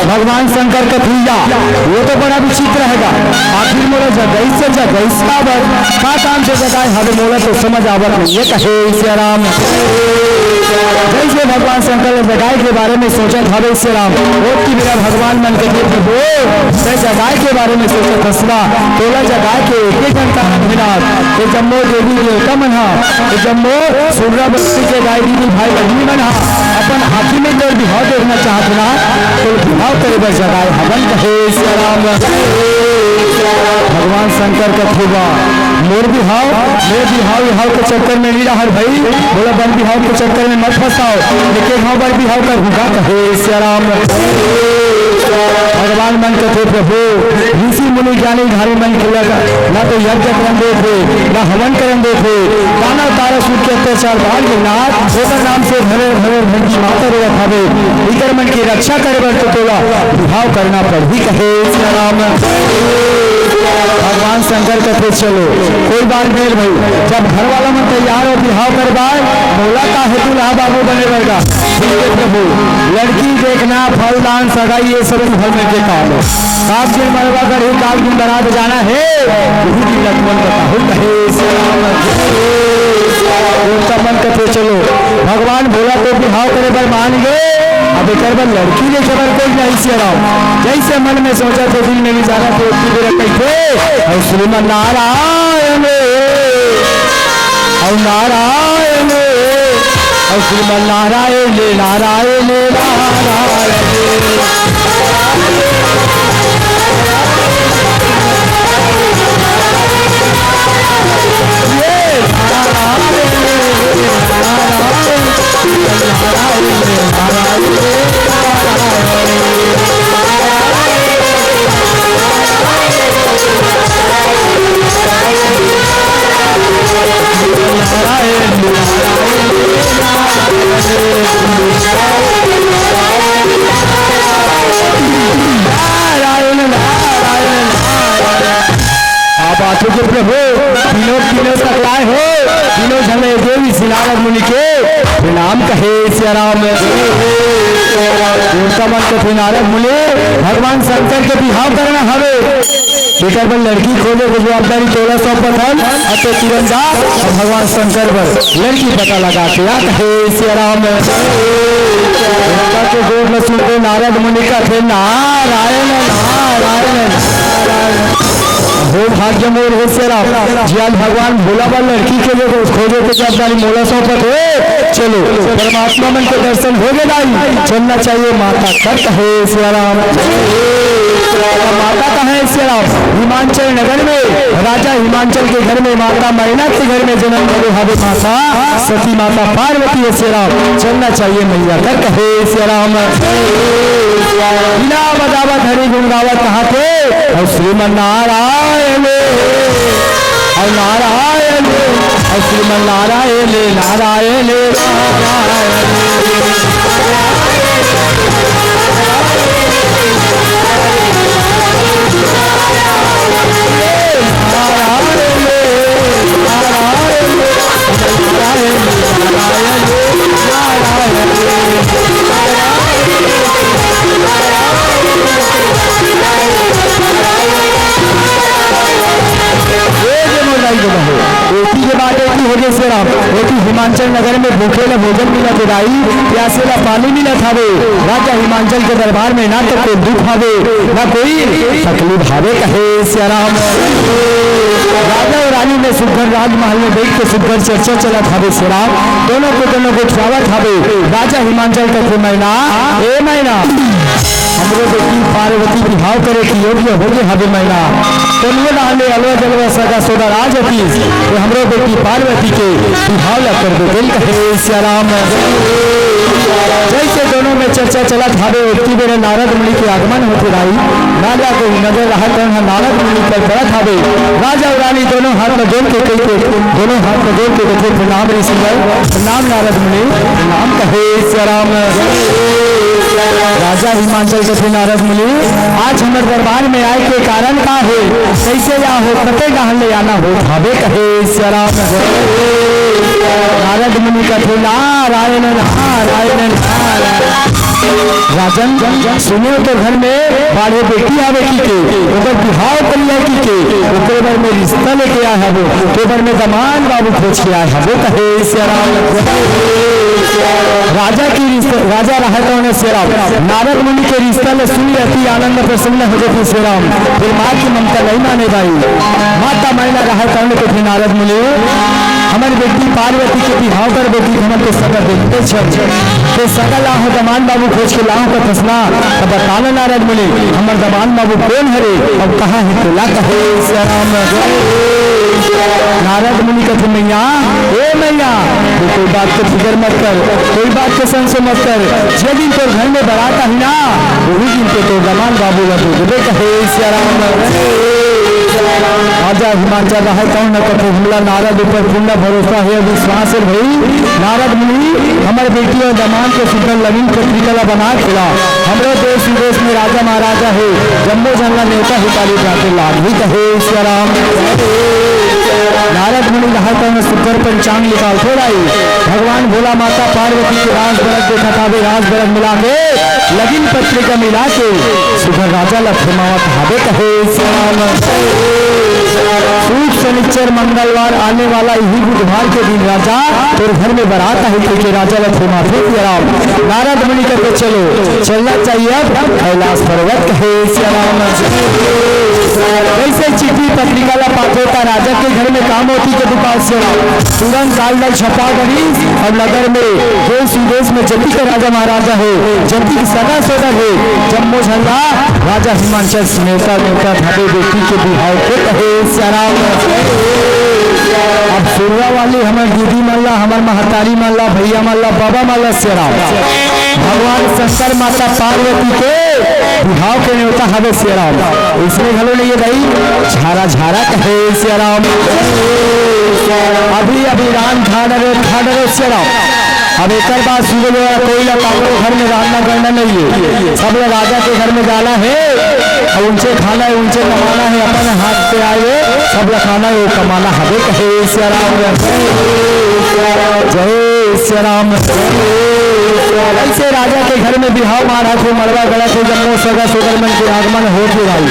भगवान शंकर का पूजा, वो तो बड़ा विचित्र रहेगा। आखिर मोला जगाइस से जगाइस काबर, का काम से जगाए हवे, मोला तो समझ आवत नहीं है, कहे सिया राम। जैसे भगवान शंकर ने जगाए के बारे में सोचत हवे सिया राम, ओतकी बेरा भगवान मन कथे, प्रभु, मैं जगाए के बारे में सोचत हस ना, तोला जगाए के एक एक घंटा नइ मिलत। ये जम्मो देवी देवता मन हा, ये जम्मो सुररा बस्ती के दाई दीदी भाई बहिनी मन हा, अपन आँखी में तोर बिहाव देखना चाहत ना, तो बिहाव करे बर जगाए हवन कहे सिया राम। भगवान शंकर कथे बा, मोर बिहाव, मोर बिहाव, बिहाव के चक्कर में नइ रहव भाई, मोला बर बिहाव के चक्कर में मत फंसाव, एके घाव बर बिहाव करहूँ गा कहे सिया राम। भगवान मन कथे, प्रभु, ऋषि मुनि ज्ञानी धारी मन के लग, ना तो यज्ञ करन देत हे, ना हवन करन देत हे, दानव तारा सूर के अत्याचार बाढ़ गे ना, ओकर नाम से घरे घरे धरती माता रोवत हवे, इकर मन के रक्षा करे बर तो तोला बिहाव करना पड़ही कहे सिया राम। भगवान शंकर कथे, चलो, कोई बात नहीं भाई, जब घर वाला मन तैयार हो बिहाव कर बर, मोला काहे दूल्हा बाबू बने बर गा? ठीक है प्रभु, लड़की देखना, फलदान, सगाई, ये सब तू घर में के काम है। काल दिन मड़वा गढ़ही, काल दिन बारात जाना है, वही दिन लक्ष्मण बताहू कहे सिया राम। देवता मन कथे, चलो, भगवान भोला तो बिहाव करे बर मान गे, अब एकर बर लड़की देखे बर कोई नहीं सिया राम। जैसे मन में सोचथे, दिल में विचारथे, ओतकी बेरा कहिथे, अउ श्रीमन नारायण, अउ नारायण, अउ श्रीमन नारायण, नारायण, नारायण। नारायण, नारायण, नारायण। आप आथो के प्रभु, तीनों, तीनों सकलाय हो, तीनों झन देवी श्री नारद मुनि के प्रणाम कहे सिया राम। देवता मन कथे नारद मुनि, भगवान शंकर के बिहाव करना हवे, एकर बर लड़की खोजे के जवाबदारी तोला सौंपत हन, अते तुरंत जा अउ भगवान शंकर बर लड़की पता लगा के आ कहे सिया राम। देवता के गोठ ल सुनते नारद मुनि कथे, नारायण, नारायण, नारायण। हो भाग्य मोर हो सिया राम, जियान भगवान भोला बर लड़की के लिए खोजे के जवाबदारी मोला सौंपत हे। चलो, परमात्मा मन के दर्शन हो गे दाई, चलना चाहिए माता कर कहे सिया राम। माता कहाँ है सिया राम? हिमांचल नगर में, राजा हिमांचल के घर में, माता मैना के घर में जन्म करे हवे माता, सती माता पार्वती है सिया राम। चलना चाहिए मैया कर कहे सिया राम। बिना बजावत हरि गुण गावत कहा थे, अउ श्रीमन नारायण, अउ नारायण, अउ श्रीमन नारायण, नारायण, नारायण। ए जे मोर दाई ददा हो, एती के बात एती हो गे सियाराम, एती हिमांचल नगर में भूखे ला भोजन मिलत हे दाई, प्यासे ला पानी मिलत हावे। राजा हिमांचल के दरबार में ना तो कोई दुख हावे, ना कोई तकलीफ हावे कहे सियाराम। राजा अउ रानी में सुघर राजमहल में बइठ के सुघर चर्चा चलत हावे सियाराम। दोनों को दोनों को खियावत हावे। राजा हिमांचल कथे, "मैना, ए मैना, हमरो बेटी पार्वती बिहाव करे के योग्य होगे हावे मैना। कोनो डाहर ले अलवा जलवा सगा सोदर आ जतिस, त हमरो बेटी पार्वती के बिहाव ला कर देतेन," कहे सियाराम। जइसे दोनों में चर्चा चलत हावे, ओतकी बेरा नारद मुनि के आगमन होथे दाई। राजा के नजर रहत तहन नारद मुनि पर पड़त हावे। राजा अउ रानी दोनों हाथ में जोड़ के कहि के, दोनों हाथ में जोड़ के कथे, "प्रणाम ऋषिवर, प्रणाम नारद मुनि, प्रणाम," कहे सियाराम। राजा हिमांचल कथे, "नारद मुनि, आज हमर दरबार में आए के कारण का हे? कइसे या हो, कते डाहर ले आना हो हावे?" कहे सियाराम। नारद मुनि कथे, "नारायण, नारायण, नारायण।" राजन, सुने हो तो घर में बाढ़े बेटी आवे की के, ओकर बिहाव करिया की के, ओकरे बर में रिश्ता लेके आए हबो, ओकर बर में दमांद बाबू खोज के आए हबो, कहे सियाराम। राजा की रिश्ता, राजा रहा कौन है सियाराम? नारद मुनि के रिश्ता ले सुन लेती, आनंद प्रसन्न हो जाती सियाराम। फिर माँ की ममता नहीं माने भाई, माता मैना रहा कौन के थे नारद मुनि, हमर बेटी पार्वती के बिहाव कर बेटी हमर के सगा देखते छन। ते सगा लाहो दमांद बाबू खोज के लाहो का फसना, तब बताना नारद मुनि, हमर दमांद बाबू कौन हरे, अब कहाँ है तोला कहे सियाराम। नारद मुनि कथे, "मैया, ए मैया, तू कोई बात के फिकर मत कर, कोई बात के संशय मत कर, जे दिन तोर घर में बारात आही ना, वही दिन ते तोर दमांद बाबू ला दे देबे," कहे सियाराम। राजा हिमांचल रहा कौन न कथे, हमला नारद ऊपर पूर्ण भरोसा हे, विश्वास हे भाई। नारद मुनि, हमर बेटी अउ दमांद के सुंदर लगन पत्रिका ला बना के ला। हमरो देश विदेश में राजा महाराजा हे, जम्मो झन ला नेवता हिताली जाते लाग ही कहे सियाराम। नारद मुनि रहा कौन सुंदर पंचांग निकालथे दाई। भगवान भोला माता पार्वती के राज बरत देखत हावे, राज बरत मिला के, लगन पत्रिका मिला के, सुघर राजा ला थमावत हावे कहे सियाराम। शुक, शनिचर, मंगलवार आने वाला इही बुधवार के दिन राजा तोर घर में बारात आही कहिके राजा ला थमाथे सियाराम। नारद मुनि कथे, "चलो, चलना चाहिए अब कैलाश पर्वत," कहे सियाराम। जइसे चिट्ठी पत्रिका ला पाथे त राजा के घर में काम होती के दुकान सियाराम। तुरंत काल दल छपा गई और नगर में देश विदेश में जतिक राजा महाराजा हे, जतिक सगा सोदर हे, जम्मो झन ला राजा हिमांचल नेवता, नेवता धाबे बेटी के बिहाव के कहे सियाराम। अब सुरवा वाली हमर दीदी मन ला, हमर महतारी मन ला, भैया मन ला, बाबा मन ला सियाराम। भगवान शंकर माता पार्वती के बिहाव के नेवता हवे सियाराम। इसमें घलो नहीं है भाई, झारा झारा कहे सियाराम। अभी अभी रान ठाड़ रहे, ठाड़ रहे सियाराम। अब एकर बाद सुबह बेरा कोई ला काकरो घर में रांधना करना नहीं है, सब ला राजा के घर में जाना है और उनसे खाना है, उनसे कमाना है, अपन हाथ से आए हुए सब ला खाना है, वो कमाना हवे कहे सियाराम। जय सियाराम। ऐसे राजा के घर में बिहाव माढ़ा थे, मड़वा गड़ा थे, जम्मो सगा सोदर मन के आगमन हो थे भाई।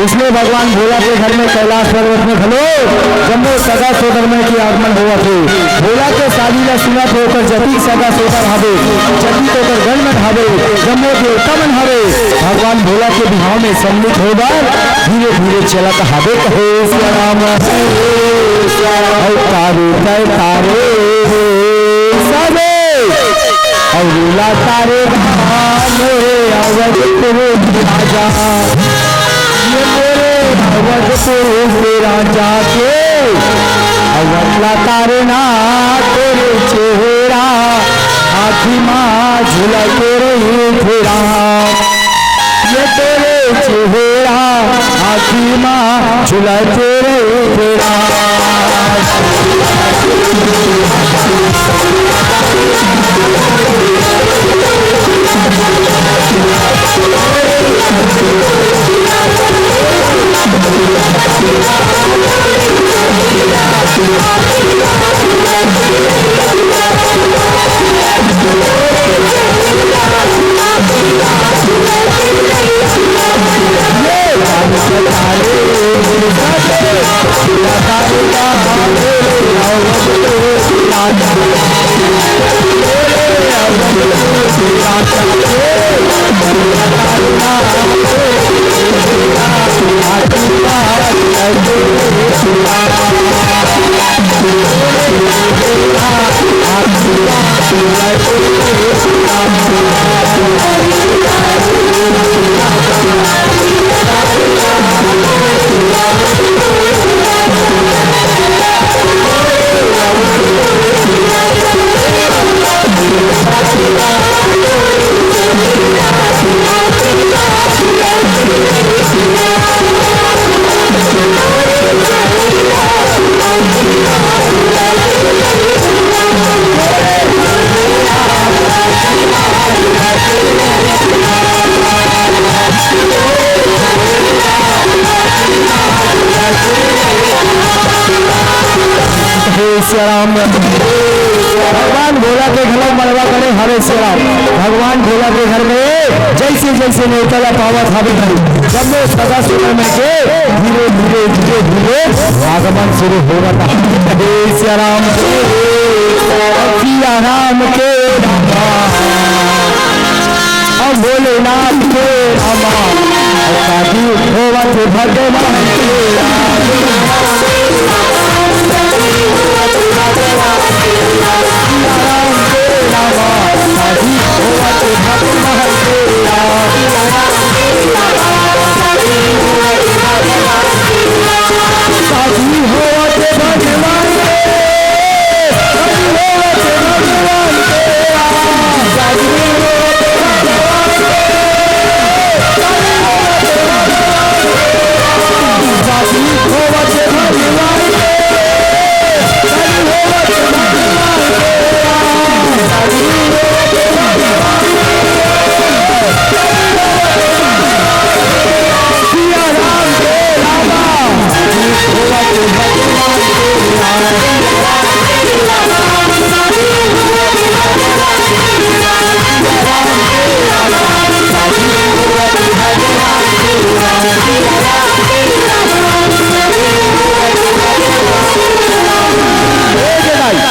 इसमें भगवान भोला के घर में कैलाश पर्वत में घलो जम्मो सगा सोदर मन के आगमन होवत हे। भोला के शादी ला सुनत हे ओकर जतिक सगा सोदर हवे, जतिक ओकर गण मन हवे, जम्मो देवता मन हवे, भगवान भोला के बिहाव में सम्मिलित होय बर धीरे धीरे चलत हवे कहे सियाराम। अवतारू तय तारे सबे अउ रुला तारे धाम हे अवधपुर राजा। ये मोरे अवधपुर के राजा के अवतला तारे ना तोरे चेहरा आँखी मा झुला के रही फेरा। ये तोरे चेहरा आँखी मा झुला के रही फेरा। हे सिया राम, भगवान भोला के घलो मड़वा करे हवे सिया राम। भगवान भोला के घर में जइसे जइसे नेवता ला पावत हवे भाई, जब ले सगा सुनर मन के धीरे धीरे धीरे धीरे आगमन शुरू होवत हे। हे सिया राम, सिया राम के रामा, अब भोलेनाथ के रामा, शादी होवत भगवान के रामा।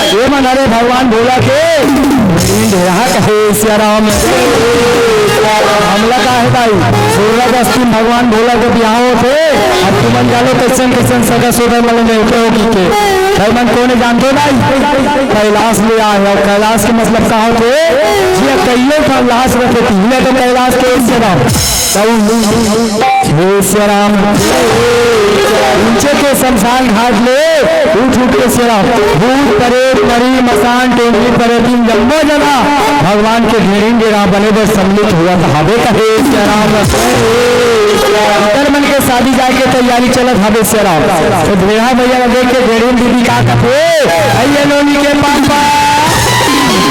ए मन, अरे भगवान भोला के ढेरहा कहे सिया राम। हमला का हे भाई, सुर्रा बस्ती में भगवान भोला के बिहाव होथे। अब तुमन जानो कइसन कइसन सगा सोदर मन नेवते हो कि के। भाई मन कोने जानथो भाई? कैलाश ले आए हो। कैलाश के मतलब का होथे? जिहां कइयो ठन लाश रथे, तिहां तो कैलाश कहे सिया राम। तब हे सिया राम, नीचे के शमशान घाट ले उठ उठ के सिया राम, भूत, प्रेत, मरी, मसान, टेंगरी, प्रेतिन, जम्मो जना भगवान के ढेड़िन डेरा बने बर सम्मिलित होवत हवे कहे सिया राम। इधर मन के शादी जाए के तैयारी चलत हवे सिया राम। तो ढेड़ा भैया ला देख के ढेड़िन दीदी का कथे, "अइया नोनी के पापा।"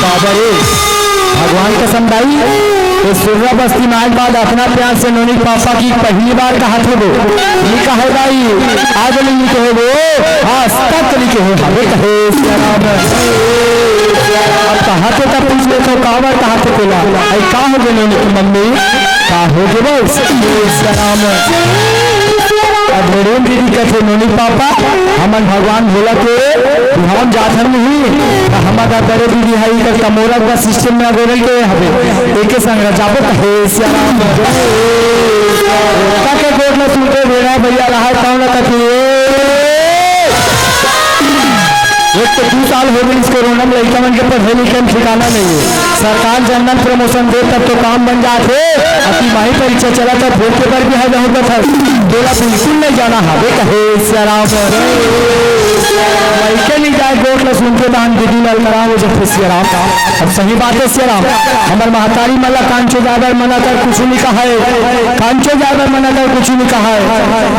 बाबा रे, भगवान कसम दाई, ये सुर्रा बस्ती में आए के बाद अतना प्यार से नोनी पापा की पहली बार कहा थे वो। ये कहे दाई, आज नहीं कहे वो, आज तक नहीं कहे, हमें कहे सिया राम। अब कहा थे तब पूछ ले तो काबर कहा थे बोला, "अरे का हो गए नोनी की मम्मी, का हो गए बस?" सिया राम। अब रेणु दीदी कहते, "नोनी पापा, हमन भगवान भोला के बिहाव जात हन नहीं, त हमर दरे दीदी हई कर तमोरा का सिस्टम में अगोरल के हवे, एके संग रचाबो कहे सिया राम।" ओका के गोठ ल सुनते भेड़ा भैया रहा कौन कथी, एक तो दू साल हो गए इस कोरोना में, लड़का मन के पढ़े लिखे में ठिकाना नहीं है। सरकार जनरल प्रमोशन दे तब तो काम बन जात हे। अति माही परीक्षा चला था, फोन के पर भी है बहुत बता। बोला बिल्कुल नहीं जाना हवे कहे सिया राम। लड़के नहीं जाए गोठ ल सुनते दान दीदी लाल मरा हो जब सिया राम। अब सही बात है सिया राम, हमर महतारी मन ला कांचो जाए बर मना कर कुछ नहीं कहा है, कांचो जाए बर मना कर कुछ नहीं कहा है।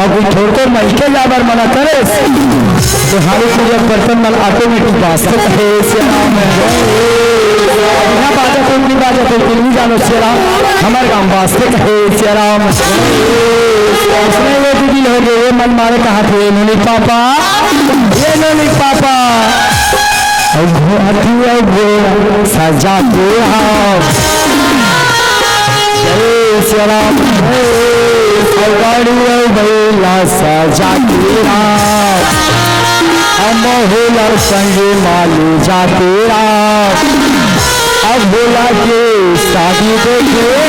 अब कोई थोड़को मइके जाए बर मना करे, तो हारी पूजा बर्तन मन ऑटोमेटिक बाजत हे सिया राम। बिना बाजा कोई नहीं बाजा कोई नहीं जानो सिया राम, हमर गांव बाजत हे सिया राम। उसने वो दीदी हो गए, ये मन मारे कहा थे, नोनी पापा, ये नोनी पापा। अब हाथी अब घोड़ा सजा के आओ। जय सिया राम। अब गाड़ी अब बैला सजा के आओ। हम होला संगे माली जाते आओ। अब भोला के शादी देखे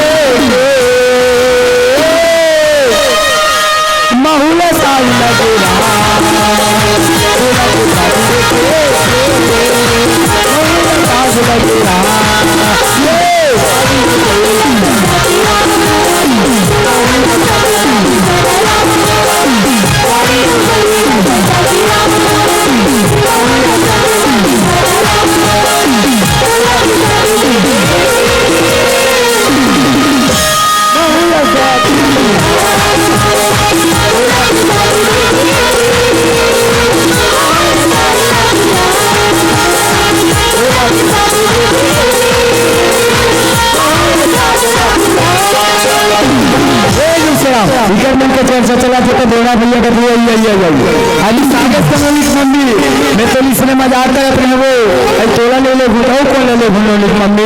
महुआ साल लगे राम। भोला के शादी देखे महुआ साल भैया कहत हे, "अई, अई, अई, अई।" अरे सागर संग नोनी के मम्मी, मैं तो इसने मजाक करत रहे वो। अरे तोला ले ले घुटाऊ, कौन ले ले घुटाऊ नोनी के मम्मी?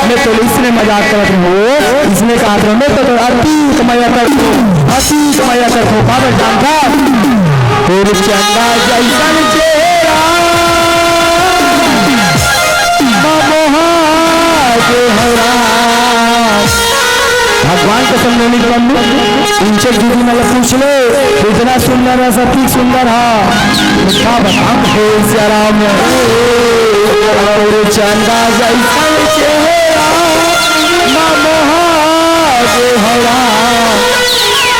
मैं तो इसने मजाक करत रहे वो। इसने कहत रहे, "मैं तो तोर अतीत मया करत हूँ, अतीत मया करत हूँ।" काबर जानत हस? तोर चंदा जैसन चेहरा, मोहा के हरा। भगवान कसम नोनी के मम्मी, इंचक दीदी मन ला पूछ ले, इतना सुंदर है, सती सुंदर है। का बताऊं हे सिया राम, अउ चंदा जैसन चेहरा, मोहा के हरा।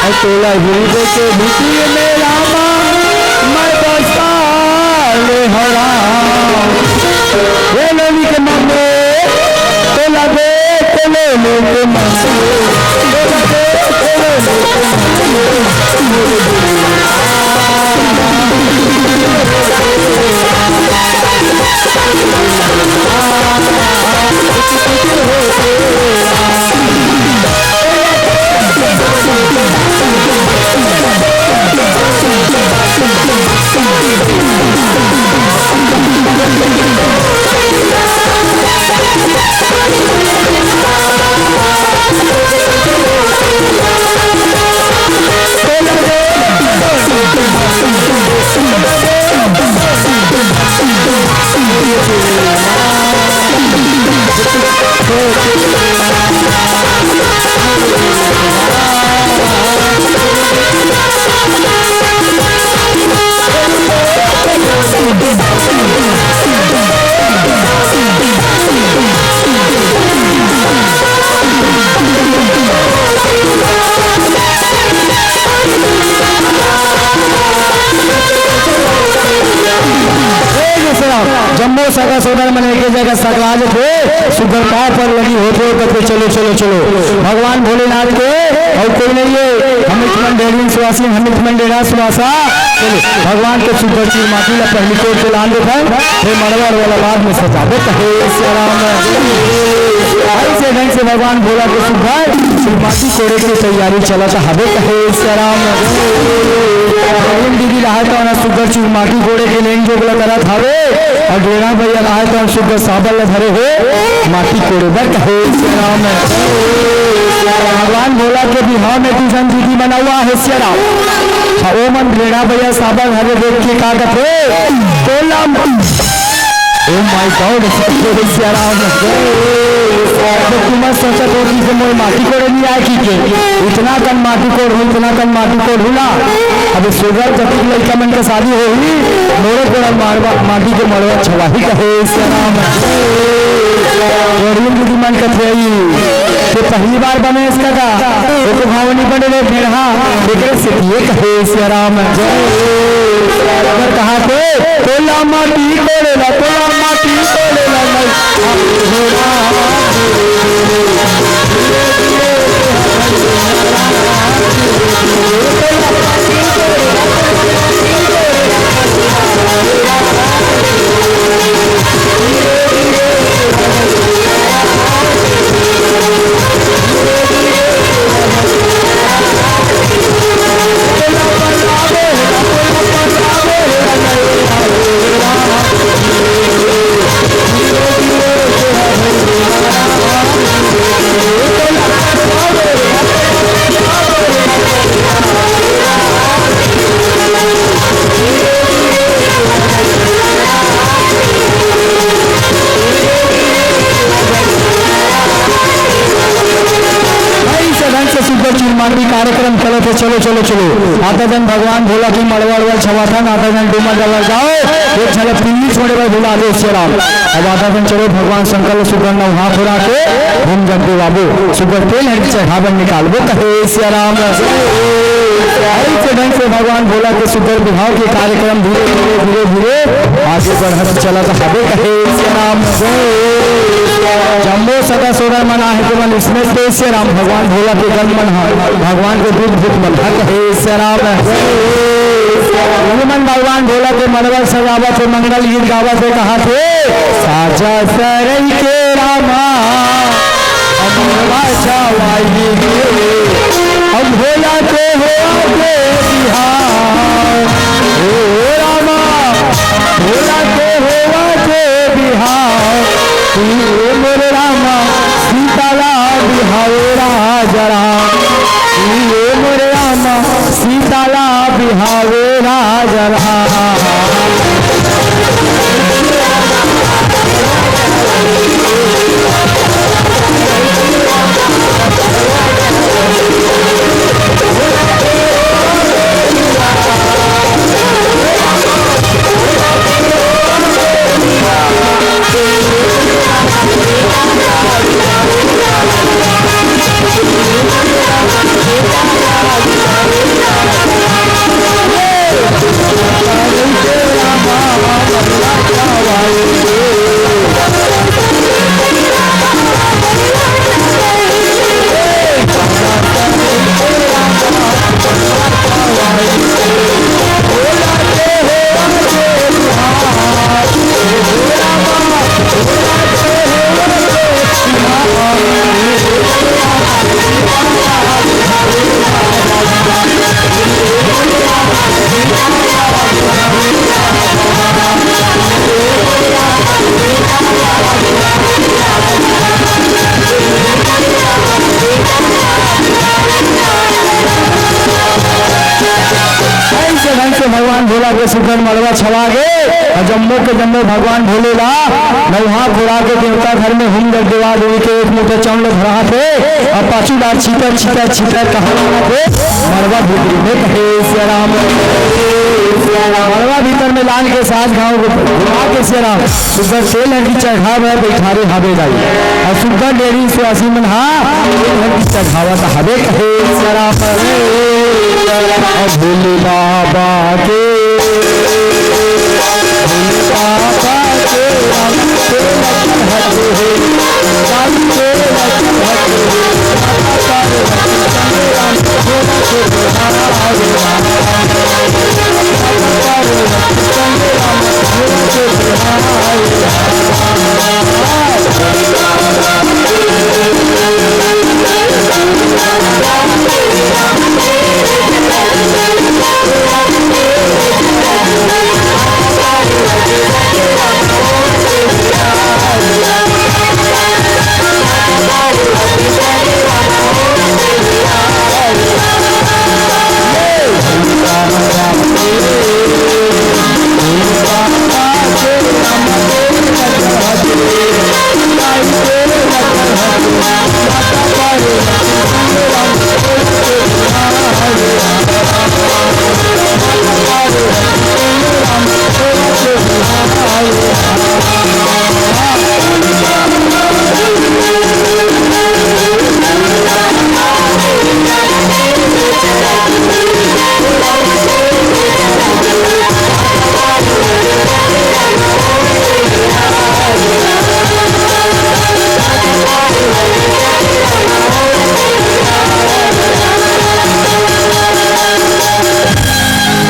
अउ तोला हृदय के भीतर में रामा, मैं बसा ले हरा। हे नोनी के मम्मी, तोला देख के नोनी के मम्मी, तोला देख के नोनी के मम्मी। ए, जम्मो सगा सोदर मन एके जगह सकला जथे, सुग्घर पाँव पर लगी होथे, कथे, "चलो, चलो, चलो।" भगवान भोलेनाथ के अउ कोई नहीं है, हमित मन डेढ़ सुवासी, हमित मन डेढ़ा सुवासा। चलो, भगवान के सुग्घर चूर माटी ला पहली कोर के लान देथन, फिर मड़वा वाला बाद में सजाबो। कहे सिया राम। अइसे ढंग से भगवान भोला के सुग्घर चूर माटी कोड़े के तैयारी चलत हवे। कहे सिया राम। अरविंद दीदी रहा तो ना सुग्घर चूर माटी कोड़े के लेन जो बोला करत हवे। अउ डेढ़ा भैया रहा तो सुग्घर साबल ला धरे हे माटी कोड़े बर। कहे सिया राम। भगवान भोला के बिहाव में दू झन दीदी मन आए हे सिया राम। हाँ, ओ मन डेढ़ा भैया साबल धरे देख के का कथे, "तोला म-, oh my God, Siya Ram." तो तुम सोचत हो कि से मोर माटी कोड़े नहीं आए कि के? इतना कन माटी कोड़हूँ, इतना कन माटी कोड़हूँ ला। अबे सुग्घर जतिक लइका मन के शादी होही, मोरे कोड़ा मारवा, माटी के मड़वा छवाही। कहे सिया राम। अरविंद दीदी मन कथे, "ये पहली बार बने इसका का?" वो तो भावनी बने रे भेड़हा, एकरे से ये कहे सिया राम। अगर कहा थे, "तोला माटी कोड़ेला, तोला माटी कोड़ेला नहीं।" भाई, सदन से सुग्घर चूर माटी कार्यक्रम चलत हे। चलो, चलो, चलो। आधा जन भगवान भोला के मड़वा अड़वा छवाथन, आधा जन डूमर डबर गाओ। एक झलक पिल्ली छोड़े बर भुला दे सिया राम। अब आधा जन चलो भगवान शंकर ला सुग्घर नौ हाथ उड़ा के घूम जन देवाबो। सुग्घर तेल हर चढ़ावन निकालबो। कहे सिया राम। अइसे ढंग से भगवान भोला के सुग्घर बिहाव के कार्यक्रम धीरे, धीरे, धीरे, धीरे आगे बढ़त चलत हवे। कहे सिया राम। जम्मो सगा सोदर मन आहे, तुमन इसमें से सिया राम भगवान भोला के गण मन ह, भगवान के दूत भूत मन ह। कहे सिया राम। ये मन भगवान भोला के मनवा सजावत हे, मंगल गीत गावत हे, कहा थे, "साजा सरई के रामा, अमरवा छवाई के, अब भोला के हो आके बिहार।" छवा गे, अउ जम्मो के जम्मो भगवान भोले ला नउहा कोड़ा के देवता घर में हूम जग देवा देवी के एक मुठा चांउर धरा थे, अउ पाछू डार छीतर, छीतर, छीतर कहा थे, मड़वा भीतरी में कहे सिया राम। मड़वा भीतर में लान के सास घाव घुमा के सिया राम, सुग्घर तेल हर की चढ़ा बर बइठारे हाबे दाई, अउ सुग्घर डेढ़ी सुवासिन मन हा तेल हर की चढ़ावत हाबे कहे सिया राम। अउ भोले बाबा के, भोले बाबा के राम के लखन हटे हे, राम के लखन हटे हे, माता पार्वती संग राम भोला के बिहार राम। माता पार्वती संग राम भोला के बिहार राम।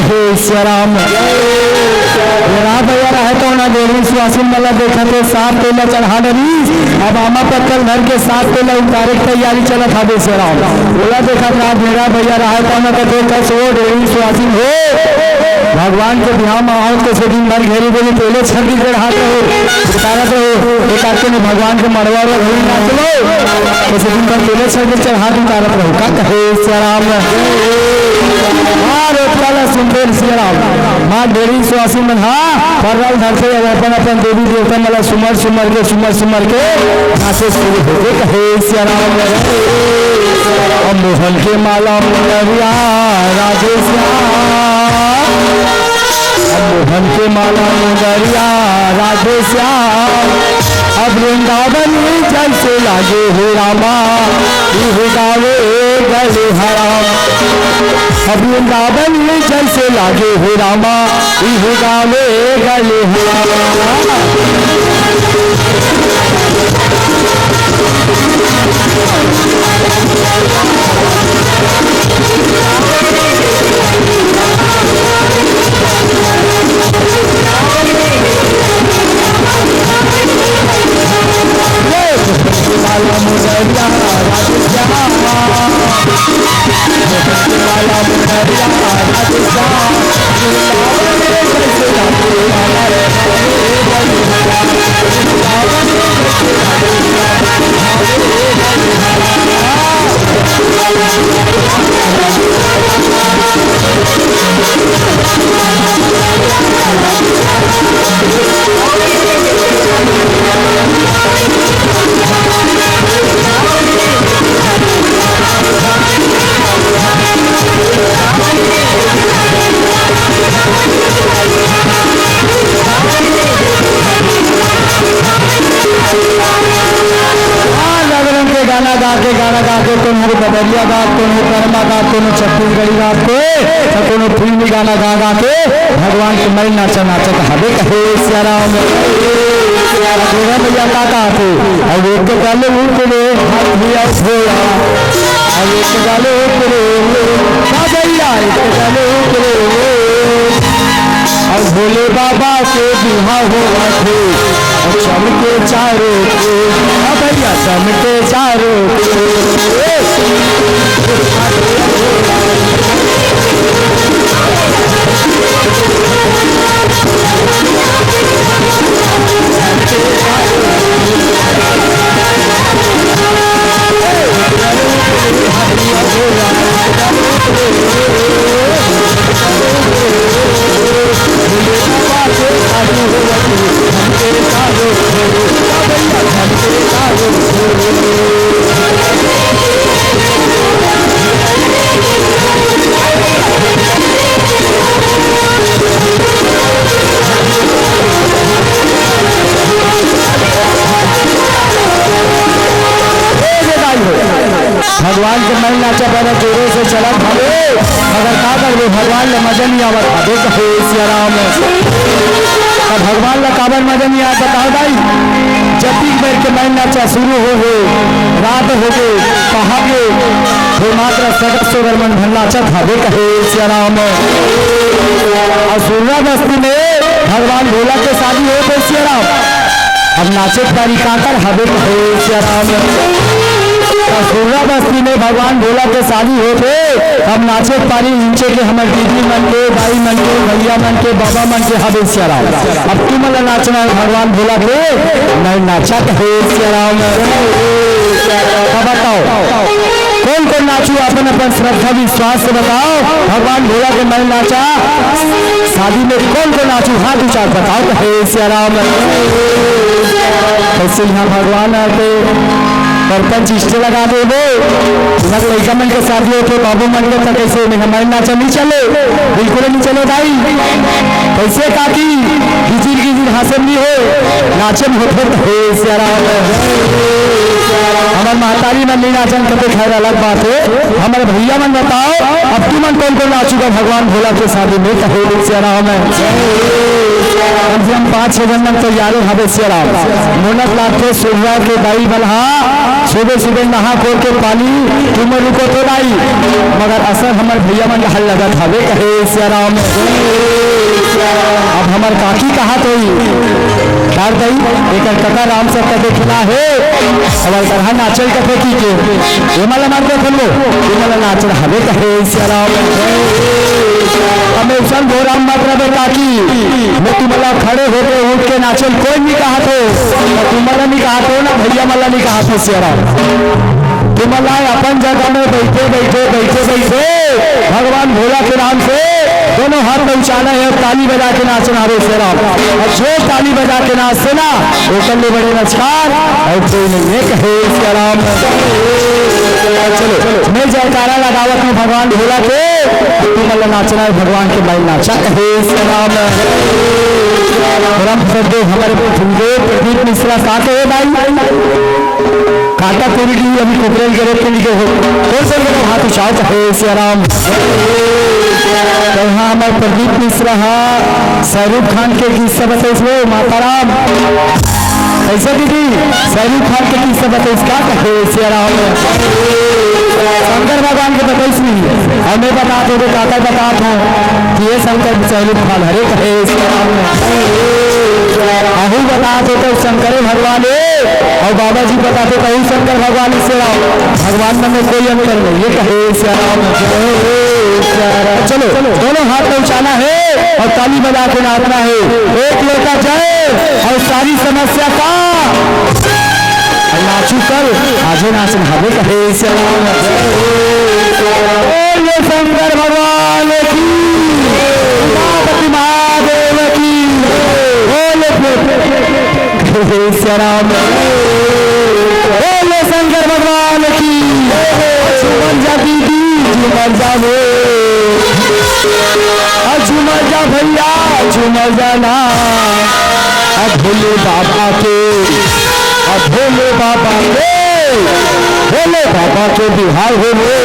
हे सिया राम। बेरा भैया रहे तो ना डेढ़ी सुवासिन वाला देखा थे, सात तेल ला चढ़ा डरिस। अब आमा पत्तल धर के सात तेल ला उतारे के तैयारी चलत हाबे सिया राम। ओला देखा था बेरा भैया रहे तो ना कथे कस हो डेढ़ी सुवासिन हो। भगवान के बिहाव म आवत के से दिन भर घेरी बेरी तेले छरकी चढ़ात रहो, उतारत रहो। एक आदमी ने भगवान के मड़वा वाला घोड़ी नाच लो, तो से दिन भर तेले छरकी चढ़ात उतारत रहो। का कहे सिया राम? माँ रोपता ला सुनते सिया राम। माँ डेढ़ी सुवासिन मन हा परल धरते, अब अपन अपन देवी देवता मन ला सुमर सुमर के, सुमर सुमर के नाचे शुरू होगे कहे सिया राम। अब मोहन के माला मुनरिया राधे श्याम। अब मोहन के माला मुनरिया राधे श्याम। अब वृंदावन जैसे लागे हो रामा, इहु गावे गले हराम। अब वृंदावन जैसे लागे हो रामा, इहु गावे गले हराम। हाँ, अलग रंग के गाना गा के, गाना गा के, कोनो बबरिया गा, कोनो परमा गा, कोनो छत्तीसगढ़ी गा, कोई, कोनो फिल्मी गाना गा गा के भगवान के मई नाचा नाचत हबे कहे सिया राम। दुर्गा मैया का कहत हे, अब एक गल ऊपरे हाथी अउ घोड़ा, अब एक गल ऊपरे, का भैया, एक गल ऊपरे। अब भोले बाबा के बिहाव होवत हे, अब चमके चारों ओर, अब भैया चमके चारों ओर। भगवान के मइल नाचा बड़ा जोरे से चलत हवे, मगर का करबे, भगवान ल मजा नइ आवत हवे, कहे सिया राम। त भगवान ल काबर मजा नइ आवत, बताओ दाई? जतिक बेर के मइल नाचा शुरू होगे, रात होगे, पहागे, हे मात्र सगत सोदर मन भर नाचत हवे, कहे सिया राम। अउ सुर्रा बस्ती में भगवान भोला के शादी होत हे, सिया राम। अब नाचे के पारी काकर हवे, कहे सिया राम। त सुर्रा बस्ती में भगवान भोला के शादी होत हे, अब नाचे के पारी इंचे के हमर दीदी मन के, दाई मन के, भैया मन के, बाबा मन के हवे, सिया राम। अब तुमन ला नाचना हे भगवान भोला के, मइल नाचा, कहे सिया राम। अब बताओ, कोन कोन नाचू, अपन अपन श्रद्धा विश्वास से बताओ, भगवान भोला के मइल नाचा शादी में कोन कोन नाचू, हाथ ऊंचा बताओ, कहे सिया राम। अइसे इहाँ भगवान आके परपंच इष्टे लगा देबो। इहाँ लइका मन के शादी होथे, बाबू मन के, त कइसे में मइल नाचा नइ चले, बिल्कुल नइ चले दाई। कइसे काकी, गिजिर गिजिर हाँसे नइ हो, नाचे में होथे, कहे सिया राम। हमर महतारी मन नइ नाचन कथे, खैर अलग बात हे। हमर भैया मन बताओ, अब तुमन कोन कोन नाचू गा भगवान भोला के शादी में, कहे सिया राम। कम से कम पाँच छह झन मन तैयार हवे सिया राम। मोला लागथे सुर्रा के दाई मन हा सुबह सुबह नहा खोर के पाली तुमन रुको तो दाई, मगर असर हमर भैया मन ला लगत हवे, कहे सिया राम। अब हमर काकी कहात होही, "डार दई, एकर कका राम से कदे खिला हे, अब एकर हा नाचल कथे की के, एमा ला मार दे फुलबो, एमा ला नाचल हवे," कहे सिया राम। अब मैं उसन बोरा मत रहे काकी, मैं तुमला खड़े होके उठ के नाचल कोई नइ कहत हो, ना तुमला नइ कहत हो, ना भैया मला नइ कहत हो सिया राम। तुमला अपन जगह में बइठे, बइठे, बइठे, बइठे भगवान भोला के नाम से दोनों हाथ में उछाला हे अउ ताली बजा के नाचना हवे सिया राम। अउ जो ताली बजा के नाचथे ना, ओकर ले बड़े नचकार अउ कोई नइ हे, कहे सिया राम। चलो, मैं जयकारा लगावत हूँ भगवान भोला के, तुमला नाचना हे भगवान के मइल नाचा, कहे सिया राम। परम श्रद्धेय हमर गुरुदेव प्रदीप मिश्रा का कहे भाई? काटा कोरी डी अभी कुकरेल गरे के लिए हो। कौन सा मेरा हाथ उठाओ तो हे सिया राम। तो हाँ, हमर प्रदीप मिश्रा हा शाहरुख खान के गीत सब बताइस वो माता राम। कैसे दीदी? शाहरुख खान के गीत सब बताइस का? हे सिया राम। शंकर भगवान के बताइस नहीं। हमें बता दो, काका बता दो। कि ये शंकर शाहरुख खान हरे कहे सिया राम। आहू बता दो तो शंकर भगवान हे। अउ बाबा जी बताथे कहूँ शंकर भगवान से राम, भगवान मन में कोई अंतर नहीं, ये कहे सिया राम। चलो, दोनों हाथ में उछालना हे अउ ताली बजा के नाचना हे। एक लोटा जय अउ सारी समस्या का नाचू कर, आजे नाच हवे कहे सिया राम। बोलिए शंकर भगवान की, उमापति महादेव की, बोले प्रेम। हे सिया राम। बोले शंकर भगवान की। झूमर जा दीदी, झूमर जा रे। आ झूमर जा भैया, झूमर जा ना। आ भोले बाबा के, आ भोले बाबा के, भोले बाबा के बिहार हो रे।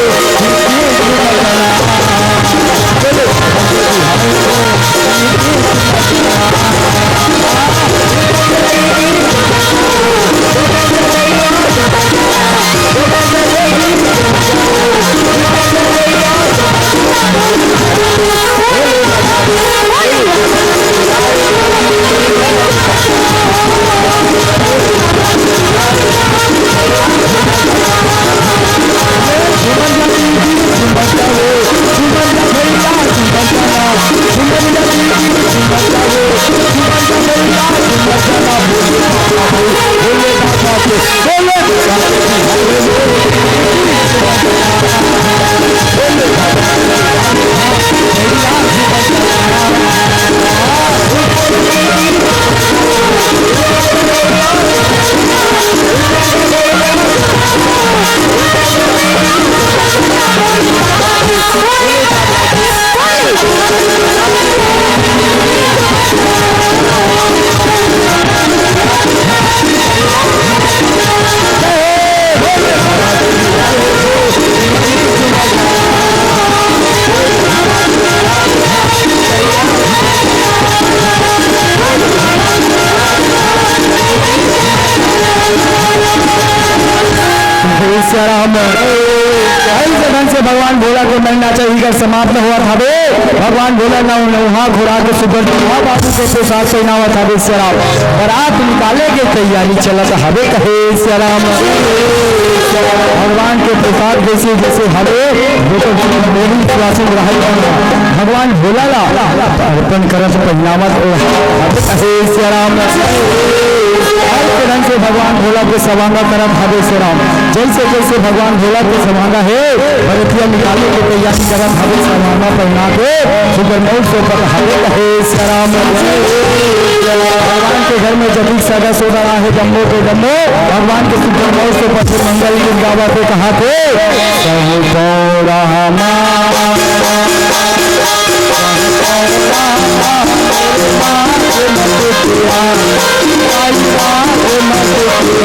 राम। अइसे ढंग से भगवान भोला के महिमा चढ़ी कर समाप्त होवत हवे। भगवान भोला नौ नौहा घोड़ा के सुघर चूहा बाबू के पोशाक पहिनावत हवे सिया राम। बारात निकाले के तैयारी चलत हवे कहे सिया राम। भगवान के पोशाक जैसे जैसे हवे, ओकर मेरी सुहासिन रहत हवे। भगवान भोला ला अर्पण करत पहिनावत ओ हवे कहे सिया राम। अइसे ढंग से भगवान भोला के सवांगा करत हवे सिया राम। जैसे जैसे भगवान भोला के सवांगा हे, बरतिया निकाले के तैयारी करत हवे, सवांगा पहिना के सुघर मउर सोपत हवे कहे सिया राम। भगवान के घर में जतिक सगा सोदर आहे, जम्मो के जम्मो भगवान के सुघर मउर सोपत हे, मंगल गीत गावत हे, कहाथे, "कहूँ पौड़ा हमार, कहूँ पौड़ा हमार, बात मत किया, आई बात मत किया।"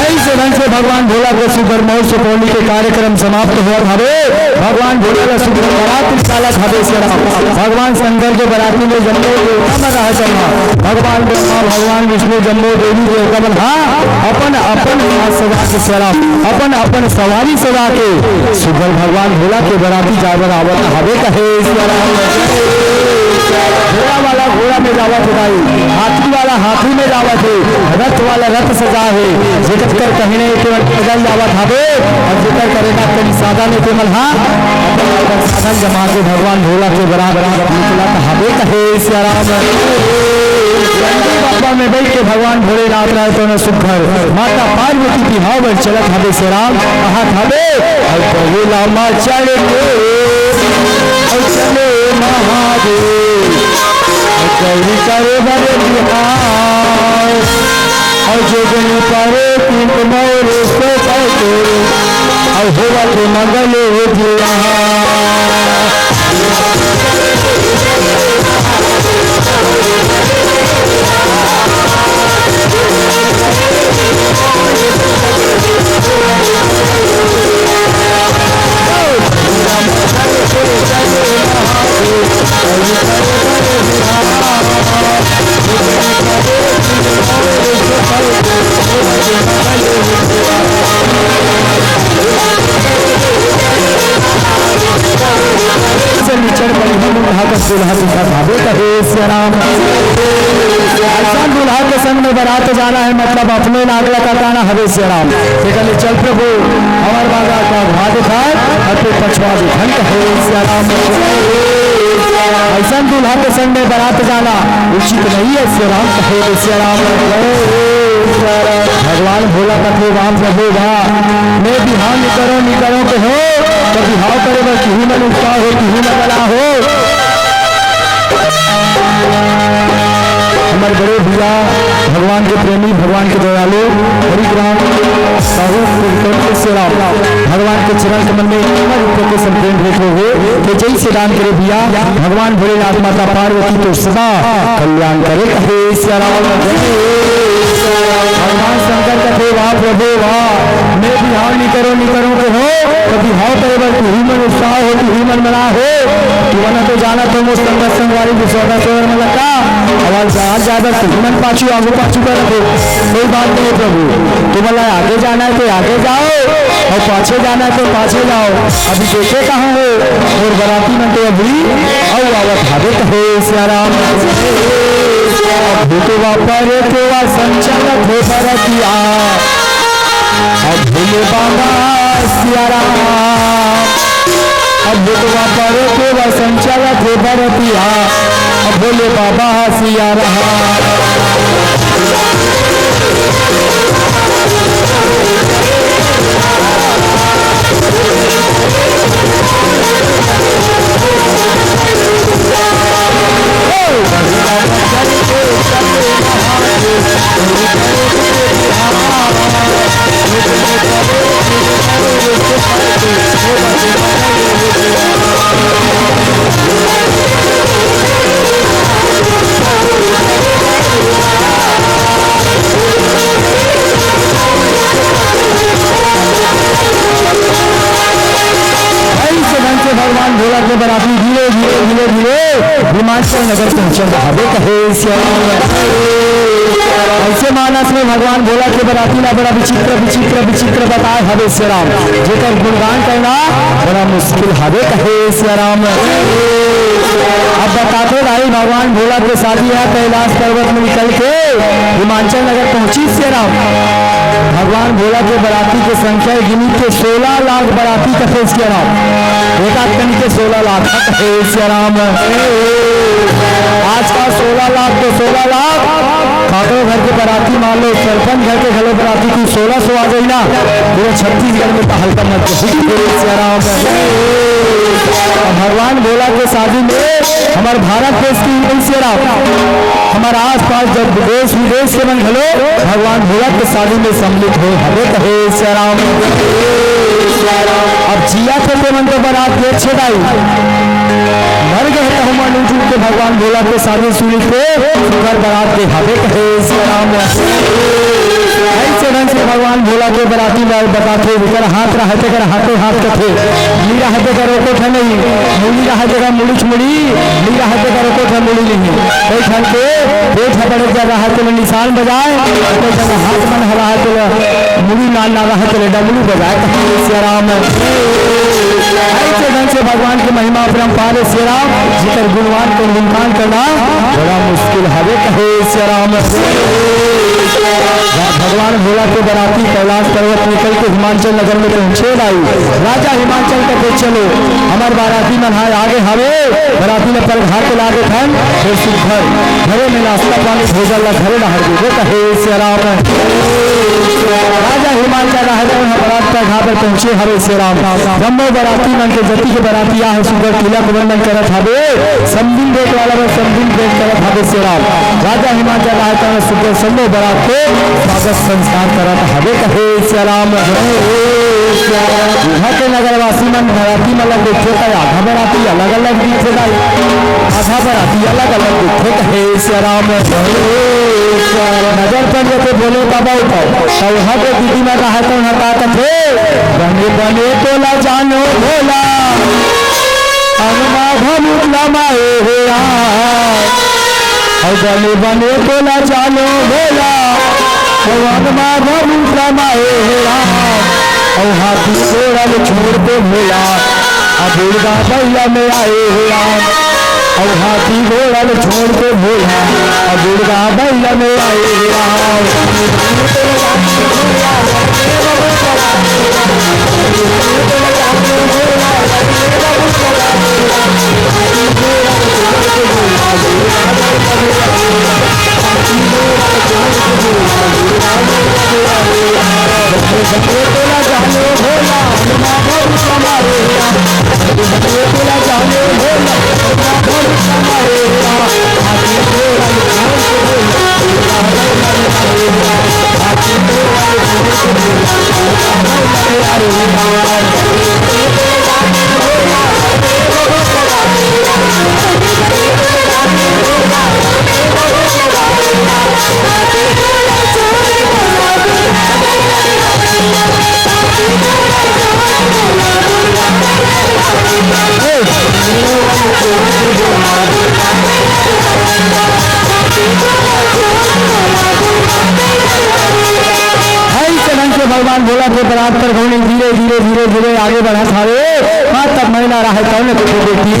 अइसे ढंग से भगवान भोला के सुघर मउर सोपौनी के कार्यक्रम समाप्त होवत हवे। भगवान भोला के सुघर बरात निकालत हवे सिया राम। भगवान शंकर के बराती में जम्मो देवता मन रहत हवे। भगवान ब्रह्मा, भगवान विष्णु, जम्मो देवी देवता मन ह अपन अपन साज सजा के सिया राम, अपन अपन सवारी सजा के सुघर भगवान भोला के बराती जाय बर आवत हवे कहे सिया राम। घोड़ा वाला घोड़ा में जावत हे भाई, हाथी वाला हाथी में जावत हे, रथ वाला रथ सजा हे। जेकर कर कहिने तेमन पैदल जावत हवे, अउ जेकर करे ना कहीं साधन हे तेमन ह अपन अपन साधन जमा के भगवान भोला के बरात निकलत हवे कहे सिया राम। चंडी बाबा में बइठ के भगवान भोलेनाथ राय तो न सुघर माता पार्वती बिहाव बर चलत हवे सिया राम, कहत हवे, "अउ बगुला मा चढ़ के, अउ चले महादेव, अउ गौरी करे बर बिहाव, अउ जोगनी परे पिंड मोरे सोपत, अउ होवत मंगल हो दिया।" से निचर पड़ही मुंडहा कस दुल्हा दिखत हवे कहे सिया राम। अइसन दुल्हा के संग में बरात जाना हे, मतलब अपने नाक ला कटाना हवे सिया राम। तेकर ले चल प्रभु, हमर बाजा का आघवा दिखाय, अउ ते पछवा दिखन कहे सिया राम। अइसन दुल्हा के संग में बरात जाना उचित नहीं हे सिया राम कहे सिया राम। भगवान भोला कथे, "वाह प्रभु वाह, मैं बिहाव नइ करों, नइ करों कहों, त बिहाव करे बर तुही मन उकसा हो, तुही मन बला हो।" हमर बड़े भइया, भगवान के प्रेमी, भगवान के दयालु, हरिग्राम साहू के तरफ से राम, भगवान के चरण कमल में हमर ऊपर के संपूर्ण भेंट हो गए। तो जय श्री राम करे भइया, भगवान भोलेनाथ माता पार्वती तो सदा कल्याण करे कहे सिया राम। भगवान शंकर कथे, "वाह प्रभु वाह, मैं बिहाव नइ करों, नइ करों कहे हो, त बिहाव करे बर तुही मन उत्साह हो, तुही मन मना हो। तुमन तो जानत हो मोर संगत संगवारी के सौदा सोदर मन ला का, अउ जात जात तुही मन पाछू आगू पाछू करत हो। कोई बात नहीं प्रभु, तुमन ला आगे जाना हे त आगे जाओ, अउ पाछे जाना हे त पाछे जाओ। अभी देखे कहाँ हो, मोर बराती मन तो अभी अउ आवत हावे कहे सिया राम। अब भूतवा परेतवा संचालक हो बरतिया। अब भोले बाबा सिया राम। अब भूतवा परेतवा संचालक हो बरतिया। अब भोले बाबा सिया राम। ऐसे ढंग से भगवान भोला के बराती धीरे धीरे धीरे धीरे हिमाचल नगर पहुंचल हवे कहे सिया राम। ऐसे मानस में भगवान भोला के बराती ला बड़ा विचित्र विचित्र विचित्र बताए हवे सिया राम, जेकर गुणगान करना बड़ा मुश्किल हवे कहे सिया राम। अब बताथे भाई, भगवान भोला के शादी ह कैलाश पर्वत में निकल के हिमाचल नगर पहुंची सिया राम। भगवान भोला के बराती के संख्या गिनी के सोलह लाख बराती कथे सिया राम। एक आध कनी के सोलह लाख कथे सिया राम। आज का सोलह लाख तो सोलह लाख, काकरो घर के बराती मान लो, सरपंच घर के घलो बराती की सोलह सौ आ गई ना, पूरे छत्तीसगढ़ में तो हल्का मच गई सिया राम। अब भगवान भोला के शादी में हमारे भारत देश की ही नहीं सिया राम, हमारे आसपास जब देश विदेश के मन घलो भगवान भोला के शादी में सम्मिलित हो हवे कहे सिया राम। अब जिया थे ते मन तो बरात के छेदाई, मर गए तो हम उठ उठ के भगवान भोला के शादी सुनी के सुघर बरात के हवे कहे सिया राम। ऐसे ढंग से भगवान भोला के बराती ला बताथे, जेकर हाथ रहे तेकर हाथे हाथ कथे, नी रहे तेकर एको ठन नहीं, मुड़ी रहे तेकर मुड़ीच मुड़ी, नी रहे तेकर एको ठन मुड़ी नहीं। कई ठन के पेट ह बड़े जगह रहे तेला निशान बजाए, कई जगह हाथ मन ह रहे तेला मुड़ी ना, ना रहे तेला डमरू बजाए, कहे सिया राम। ऐसे ढंग से भगवान की महिमा अपरंपार हे सिया राम, जेकर गुणवान के गुणगान करना बड़ा मुश्किल हवे कहे सिया राम। भगवान भोला के बराती कैलाश पर्वत निकल के हिमाचल नगर में पहुंचे लाई। राजा हिमाचल कथे चलो, हमर बराती मन ह आगे हवे, बराती में परघा के लागे ठन, फिर सुघर घरे में नाश्ता पानी भोजन ला घरे डहर देबो कहे सिया राम। राजा हिमाचल राहत मन ह बरात परघा बर पहुंचे हवे सिया राम। जम्मो बराती मन के जति के बराती आहे सुघर तिलक वंदन करत हवे, समधिन भेंट वाला बर समधिन भेंट करत हवे सिया राम। राजा हिमाचल राहत मन सुघर सम्मो बरात के स्वागत संस्कार करत हवे कहे सिया राम। उहाँ के नगरवासी मन बराती मन ला देखथे त आधा बराती अलग-अलग दिखथे दाई, आधा बराती अलग-अलग दिखथे कहे सिया राम। नजर पर जते भोले बाबा ऊपर, त उहाँ के दीदी मन राहत उहाँ का कथे, "बने बने तोला जानो भोला, अंगमा भभूत लमाए हे राम।" अउ बने बने तोला जानो भोला, अउ अंगमा भभूत लमाए हे राम। अउ हाथी घोड़ा ल छोड़ के भोला, अब बुढ़ा बइला में आए हे राम। अउ हाथी घोड़ा ल छोड़ के भोला, अब बुढ़ा बइला में आए हे राम। भगवान भोला के बरात पर घोड़ी धीरे, धीरे, धीरे, धीरे आगे बढ़त हावे। माता मैना राहय तौन कथे बेटी,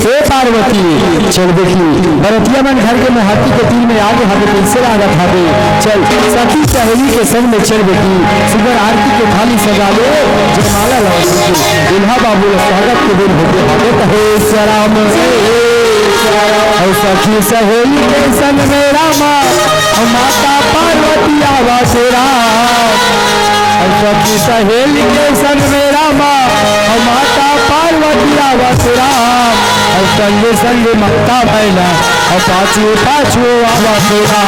ए पार्वती, चल बेटी, बरतिया मन घर के मोहाती के तीर में आगे हावे, कइसे लागत हावे? चल, सखी सहेली के संग में चल बेटी, सुंदर आरती के थाली सजा ले, जयमाला लगा दे। दूल्हा बाबू ला स्वागत के दिन होगे हावे, कहे सिया राम। अउ सखी सहेली के संग में रामा, अउ माता पार्वती आवा तेरा। अउ सखी सहेली के संग में रामा, अउ माता पार्वती आवा तेरा। अउ संग संग माता मैना, अउ पाछू पाछू आवा तेरा।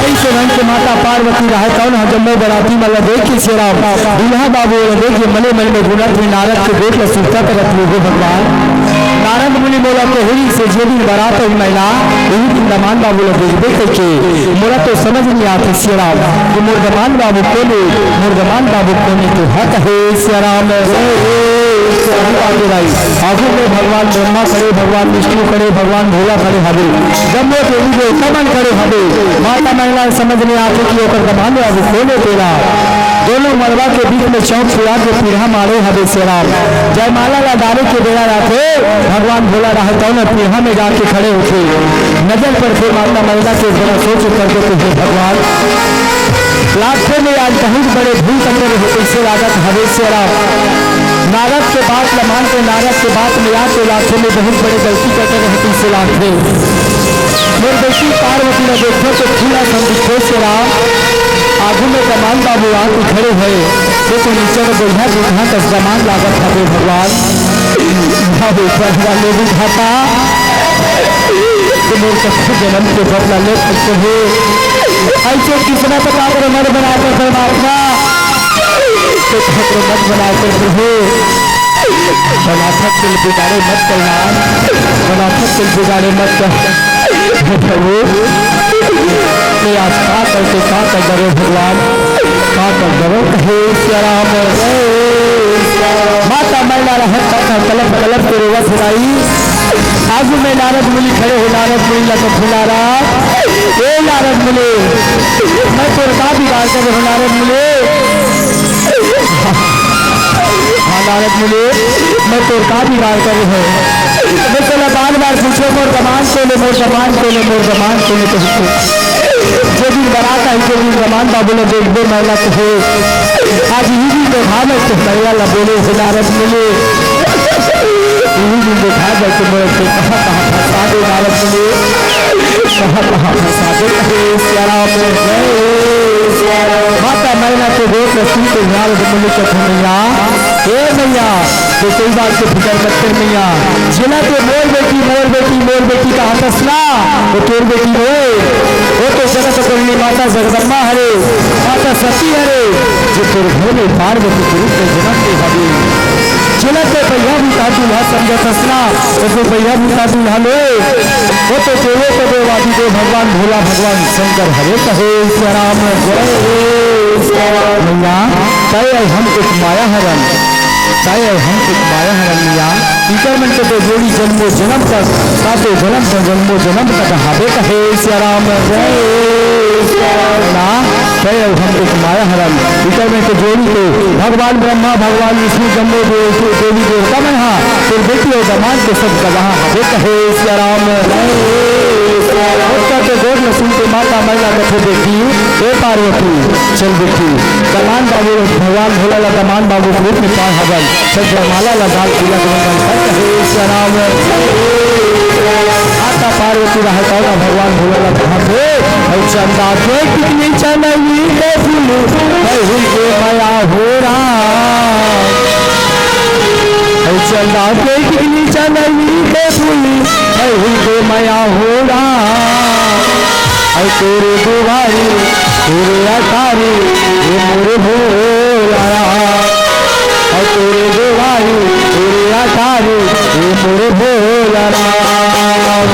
अइसे ढंग के माता पार्वती राहय तौन ह जम्मो बराती मन ला देख के सिया राम, दूल्हा बाबू ला देख के मने मन में गुनत हे, नारद के गोठ ला सुरता करत हे, हे भगवान, नारद मुनि मोला कहे रिहिसे जे दिन बरात होही मैना, उही दिन दमांद बाबू ला देखबे कहिके। मोला तो समझ नइ आत हे सिया राम कि मोर दमांद बाबू कोन ए, मोर दमांद बाबू कोन ए, तो हा कहे सिया राम। आगू में भगवान ब्रह्मा खड़े, भगवान विष्णु खड़े, भगवान भोला खड़े हावे, जम्मो देवी देवता मन खड़े हावे। माता मैना समझ नइ आत हे कि ओकर दमांद बाबू कोन ए तेला। दोनों मड़वा के बीच में चौक फुला के पीढ़ा मारे हवे सिया राम। जयमाला ला डारे के बेरा आथे, भगवान भोला राहय तौन पीढ़ा में जाके खड़े होथे। नजर पड़थे माता मैना के, जरा सोच करके, हे भगवान, लागथे में आज बहुत बड़े भूल कटे रहे, कइसे लागत हवे सिया राम। नारद के बात ला मान के, नारद के बात में आके लागथे में बहुत बड़े गलती कटे रहे, कइसे लागथे। मोर बेटी पार्वती ला देखो तो फूला सन दिखथे सिया राम। आगू में दमांद बाबू आके खड़े हे, ते तो नीचे में बढ़िया बुढ़ा कस दमांद लागत हवे भगवान। बाबू पढ़वा ले बुझाता, तो मोर कछु जन्म के बदला ले सकते हो। ऐसे किस्मत का अगर मन बना कर परमात्मा, तो ठाकुर मत बना कर प्रभु। बनाथक दिल बिगाड़े मत कल्याण, बनाथक दिल बिगाड़े मत कर। हे प्रभु, मैं आज का करके का कर डरे भगवान, का कर डरे हे सिया राम। माता मैना रहत का कलप कलप के रोवत सुनाई। आगू में नारद मुनि खड़े हे, नारद मुनि ला कथे नारद, ए नारद मुनि, मैं तोर का बिगाड़ करे हो नारद मुनि? हाँ नारद मुनि, मैं तोर का बिगाड़ करे हो? मैं तोला बार बार पूछे, मोर दमांद कोन ए, मोर दमांद कोन ए, मोर दमांद कोन ए, तो जे दिन बरात आही, जे दिन दमांद बाबू ला देखबे मैना तो हे। आज इही दिन देखा मैं तो मैया ला बोले हे नारद मुनि। इही दिन देखा मैं तो मोर के कहाँ कहाँ फंसा दे नारद मुनि। कहाँ कहाँ फंसा दे कहे सिया राम। माता मैना के गोठ ला सुन के नारद मुनि कथे मैया, हे मैया, तो कोई बात के फिकर मत कर मैया। जेला ते मोर बेटी, मोर बेटी, मोर बेटी कहाथस ना, वो तोर बेटी नोहे, वो तो जगत जननी माता जगदम्बा हरे, माता सती हरे, जे तोर घर में पार्वती के रूप में जनम ले हवे। जेला ते बइहा भूता दूल्हा समझथस ना, वो तो बइहा भूता दूल्हा नोहे, वो तो देवो के देव आदि देव भगवान भोला भगवान शंकर हरे कहे सिया राम। जय सिया राम। मैया, तय हम एक माया हरन, तय हम एक माया हरन मैया। इकर मन के तो जोड़ी जन्मों जन्म तक, सातों जन्म तक, जन्मों जन्म तक हावे कहे सिया राम। जय सिया राम। ना, तय हम एक माया हरन। इकर मन के जोड़ी तो भगवान ब्रह्मा, भगवान विष्णु, जम्मो दे-, दे-, देवी देवता मन हा, तोर बेटी अउ दमांद के सब गवाह हावे कहे सिया राम। जय सिया राम। ओकर के गोठ ला सुन के माता मैना कथे बेटी, ए पार्वती, चल बेटी, दमांद बाबू भगवान भोला ला दमांद बाबू के रूप में पाए हवन। सब जयमाला ला डाल तिलक मंगल कर कहे सिया राम। माता पार्वती रहत हव ना भगवान भोला ला कहाथे, अउ चंदा के टिकली चंदनी के फूल, मैं हुई के मया हो राम। अउ चंदा के टिकली चंदनी के फूल, मैं हुई के मया हो राम। अउ तोरे दुआरी, तोरे अटारी, ये मोरे भोला राम। अउ तोरे दुआरी, तोरे तारे, हे मोरे भोला राम।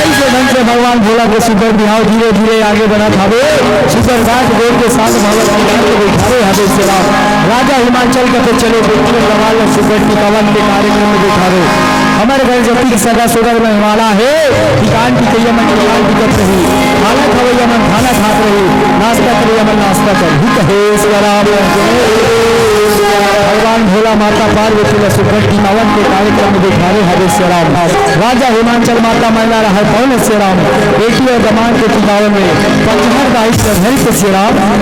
ऐसे ढंग से भगवान भोला के सुंदर बिहाव धीरे धीरे आगे बढ़त हवे। सुंदरकांड गोल के साथ भगवत गीता के बैठावे हवे सेवा। राजा हिमांचल के पे चलो बेटी और गवाल सुंदर टिकावन के कार्यक्रम में बैठावे। हमर घर जतिक सगा सोदर मेहमाना हे, टिकान टिकैया मन टिकान टिकत रही, खाना खवैया मन खाना खात रही, नाश्ता करैया मन नाश्ता कर ही कहे सेवा राम। भगवान भोला माता पार्वती ला सुंदर टिकावन के कार्यक्रम में बैठावे हवे सेवा राम। राजा हिमांचल माता मैना रहय पवन सेवा राम, बेटी और दमाद के टिकावन में पंचहर दाई से धर के सेवा राम,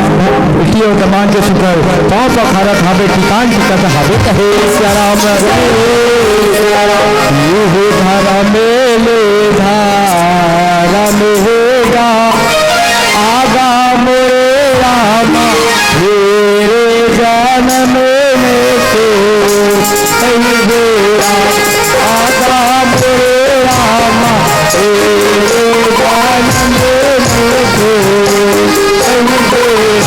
बेटी और दमाद के सुंदर पाँव पखारत हवे, टिकान टिकत हवे कहे सेवा राम। ये हो धर्म ले धर्म होगा आगा मोरे रामा, मेरे जन्म में तो सही बेरा। आगा मोरे रामा, मेरे जन्म में तो सही बेरा।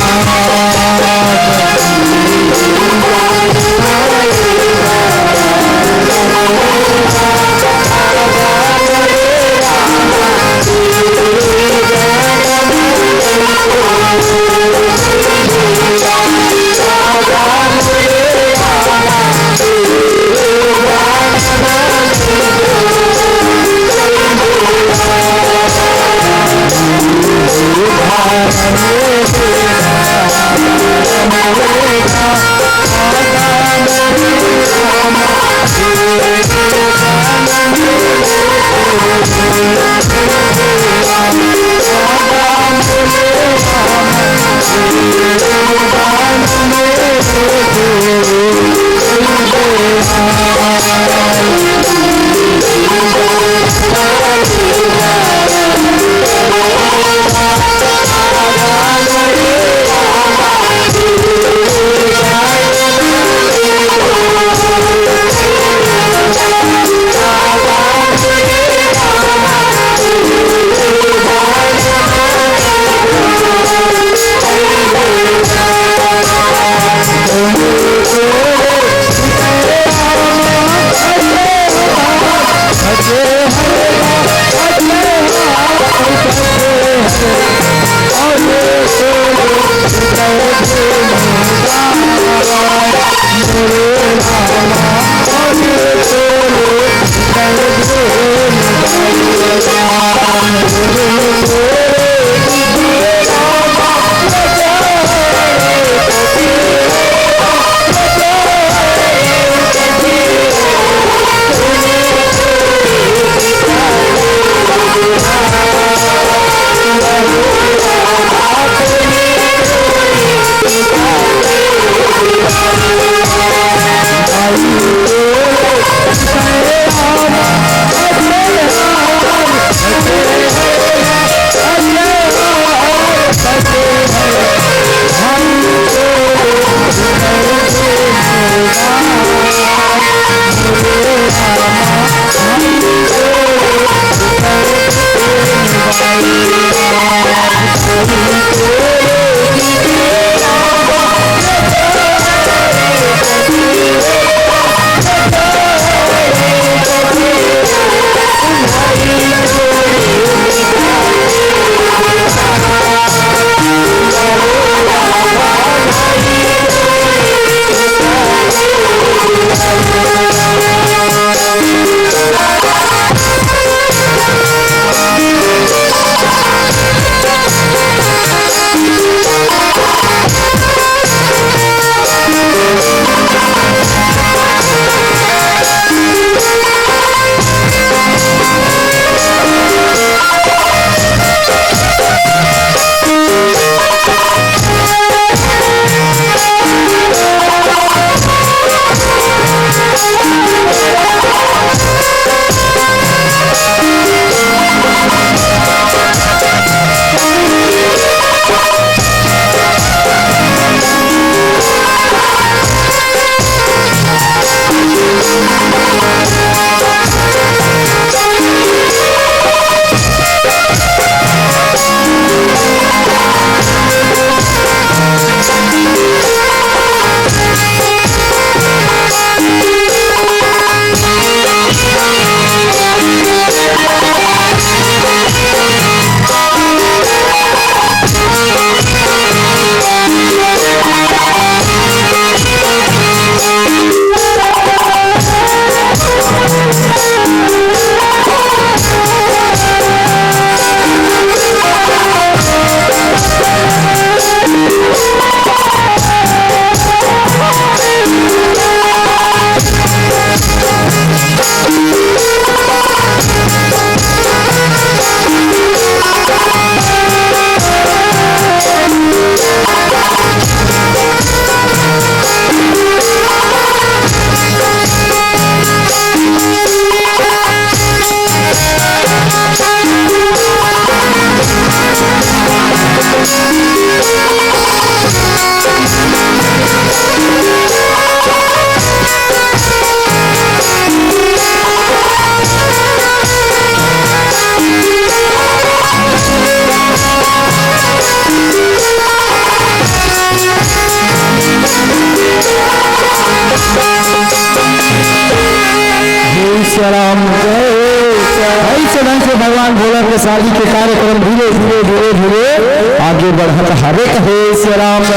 राम। जय सिया राम। अइसे ढंग से भगवान भोला के शादी के कार्यक्रम धीरे, धीरे, धीरे, धीरे आगे बढ़त हवे कहे सिया राम। जय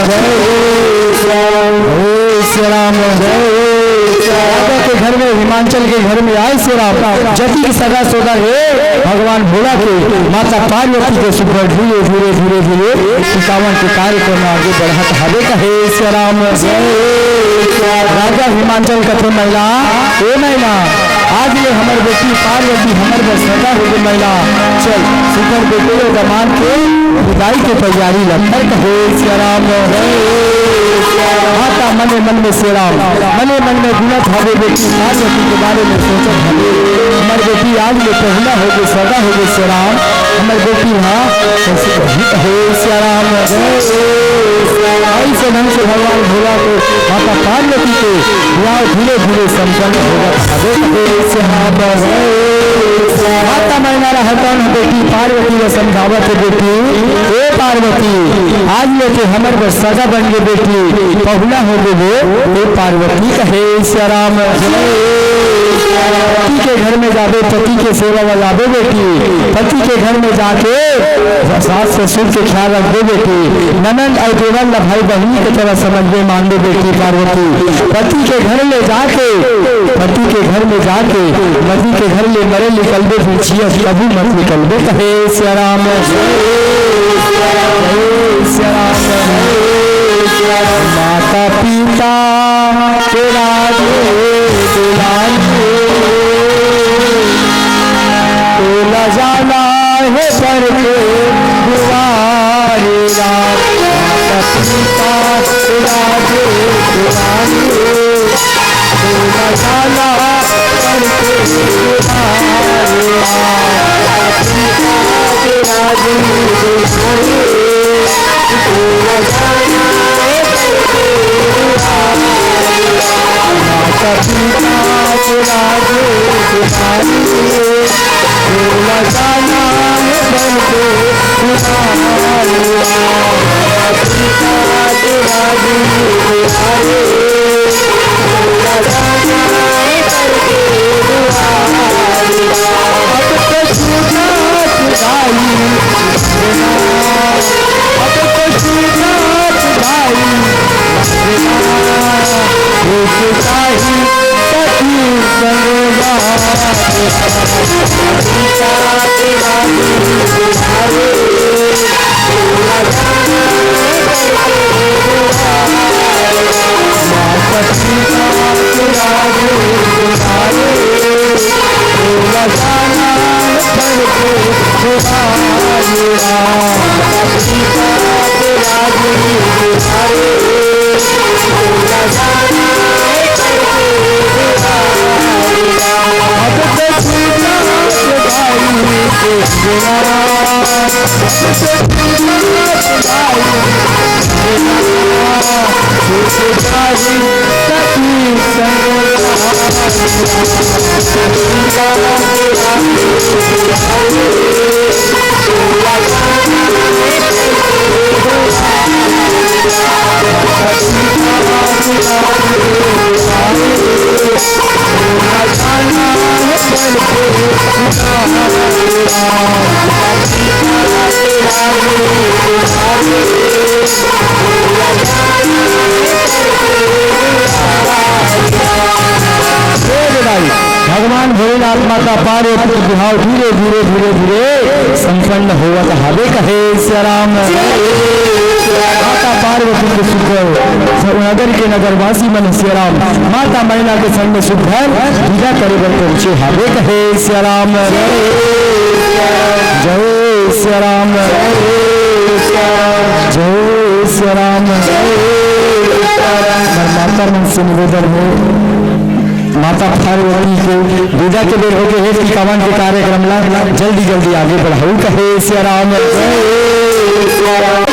सिया राम। जय सिया राम। जय सिया राम। राजा के घर में, हिमांचल के घर में आए सिया राम। जति के सगा सोदर हे भगवान भोला के, माता पार्वती के सुघर धीरे, धीरे, धीरे, धीरे टिकावन के कार्यक्रम आगे बढ़त हवे कहे सिया राम। जय सिया राम। राजा हिमांचल कथे, "मैना, ए मैना, आज ले हमर बेटी पार्वती हमर बर सगा होगे मैना। चल, सुघर बेटी अउ दमाद के बिदाई के तैयारी ल कर कहे सिया राम।" माता मने मन में सिया राम, मने मन में गुनत हवे बेटी पार्वती के बारे में सोचत हवे, "हमर बेटी आज ले पहुना होगे, सगा होगे सिया राम, हमर बेटी हा कैसे रही कहे सिया राम।" अइसे ढंग से भगवान भोला के माता पार्वती के बिहाव धीरे धीरे संपन्न होवत हवे। माता मैना रहतन बेटी पार्वती ल समझावत हे, "बेटी, ए पार्वती, आज ले ते हमर बर सगा बन गे बेटी, पहुना हो गे बे, ए पार्वती कहे सिया राम।" पति के घर में जाबे, पति के सेवा में जाबे बेटी, पति के घर में जाके सास ससुर के ख्याल रखबे बेटी, ननद अउ देवर ला भाई बहिनी के तरह समझबे, मानबे बेटी पार्वती। पति के घर ले जाके, पति के घर में जाके, नदी के घर ले मरे निकलबे, फिर जियत कभू मत निकलबे, कहे सिया राम। जय सिया राम। माता पिता तेरा दुलारी, तोला जाना हे बर के दुआरे राम। माता पिता तेरा दुलारी, तोला जाना हे बर के दुआरे राम। माता पिता तेरा दुलारी, तोला जाना हे बर के दुआरे राम। माता पिता तेरा दुलारी, तोला जाना हे बर के दुआरे राम। माता पिता तेरा दुलारी, तोला जाना हे बर के दुआरे राम। अब तो सुना सुनाई अब तो सुना सुनाई एक साही सखी संगवा। भगवान भोलेनाथ माता पार्वती के बिहाव धीरे धीरे धीरे धीरे संपन्न होवत हवे कहे सिया राम। माता पार्वती के सुघर नगर के नगरवासी मन सिया राम माता मैना के संग में सुघर विदा करे बर पहुंचे हवे कहे सिया राम। जय सिया राम। जय सिया राम। माता मन से निवेदन हे, माता पार्वती के विदा के बेर होगे हे, टिकावन के कार्यक्रम ला जल्दी जल्दी आगे बढ़ाऊ कहे सिया राम। जय सिया राम।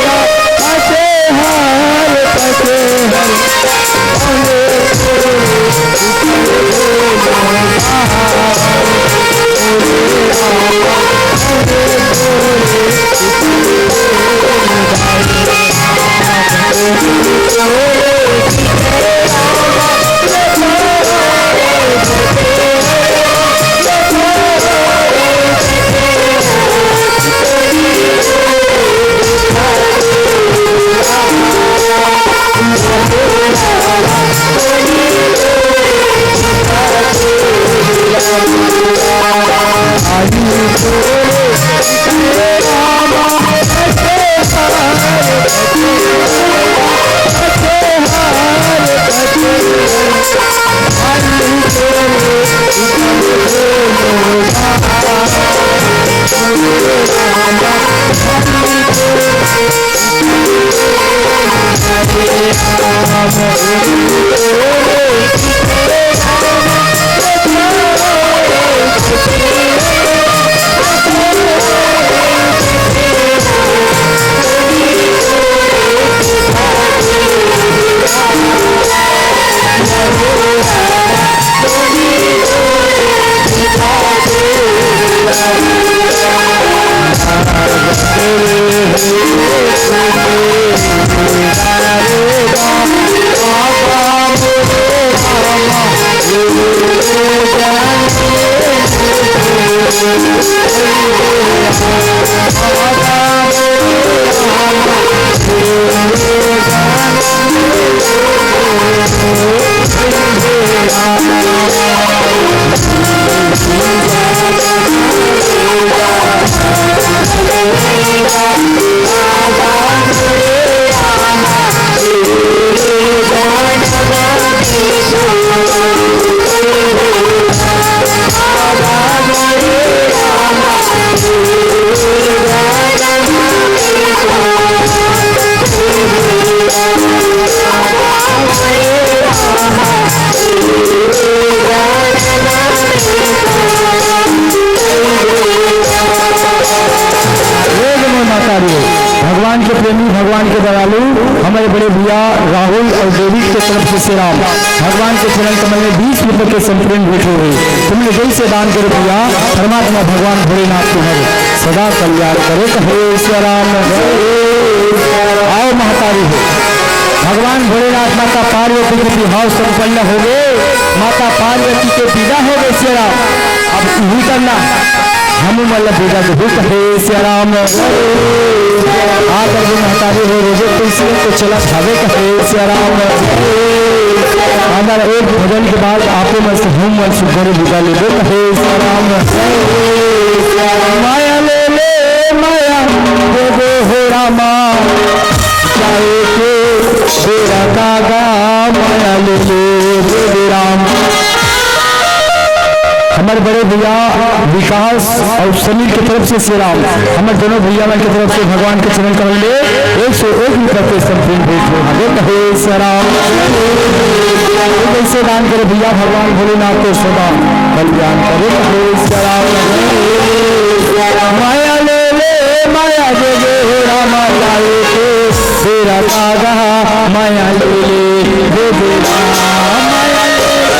हे जय माता दी। भगवान के प्रेमी, भगवान के दयालु, हमारे बड़े भैया राहुल और देवी के तरफ से श्री राम भगवान के चरण कमल में बीस रुपए के संपूर्ण भेंट हो गई। तुमने दिल से दान करो भैया, परमात्मा भगवान भोलेनाथ तुम्हारे सदा कल्याण करे। कहे श्री राम। आओ महतारी हो, भगवान भोलेनाथ माता पार्वती के विवाह संपन्न हो गए। माता पार्वती के विदा हो गए श्री राम। अब उही करना, हमू मन ला विदा देहू कहे श्री राम। आकर के महतारी हो रोजे तुलसी तो चला भावे कहे श्री राम। हमारा एक भजन के बाद आपो मन से हम मन सुंदर विदा लेबो कहे श्री राम। माया ले ले माया दे दे हे रामा, जाए के बेरा कागा माया ले ले दे दे राम। हमारे बड़े भैया विकास और समीर की तरफ से श्री राम, हमारे दोनों भैया मन की तरफ से भगवान के चरण कमल में एक सौ एक रुपये के संपूर्ण भेंट हो। आगे कहे श्री राम। जैसे दान करे भैया, भगवान भोलेनाथ को सदा कल्याण करे। कहे श्री राम। माया ले ले माया दे दे रामा, जाए के बेरा कागा माया ले ले दे दे रामा, माया ले ले।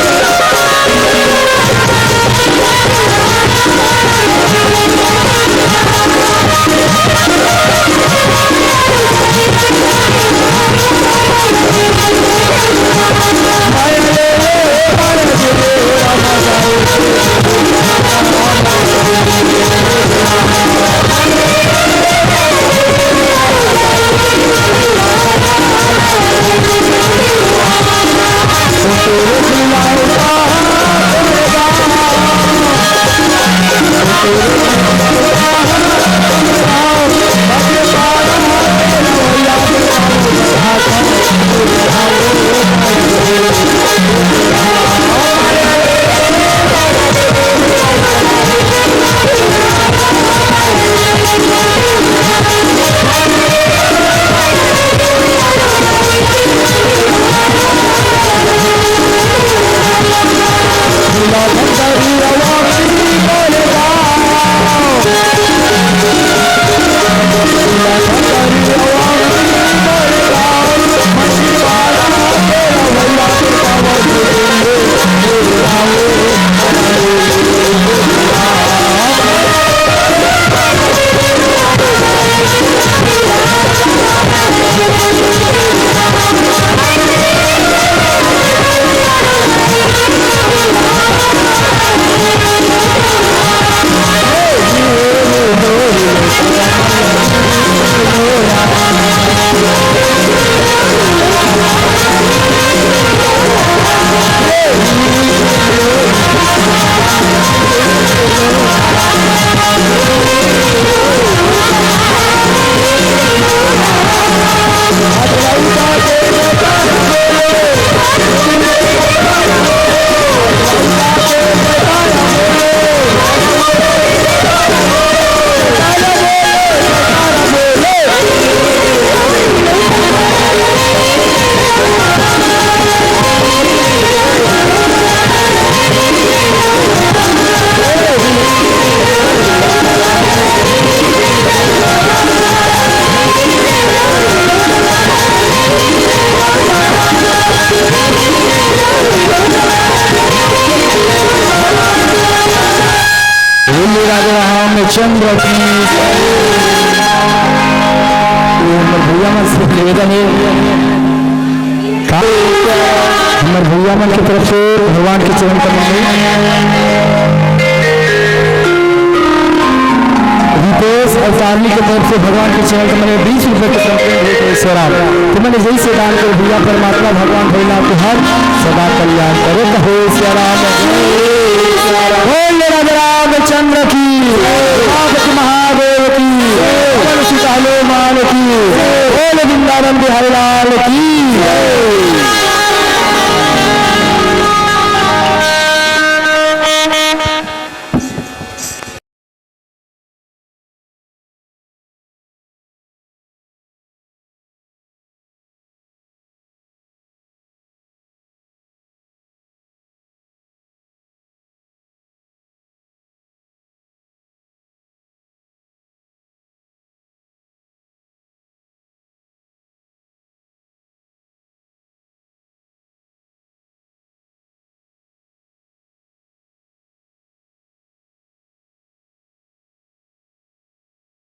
ये हमर भैया मन से निवेदन हे, का हमर भैया मन के तरफ से भगवान के चरण कमल में, रितेश अउ तारनी के तरफ से भगवान के चरण कमल में बीस रुपए के संपूर्ण भेंट हे। ईश्वर आप तुमन जैसे दान करो भैया, परमात्मा भगवान भोलेनाथ के हर सदा कल्याण करो। कहो ईश्वर आप। बोल राम रामचंद्र की।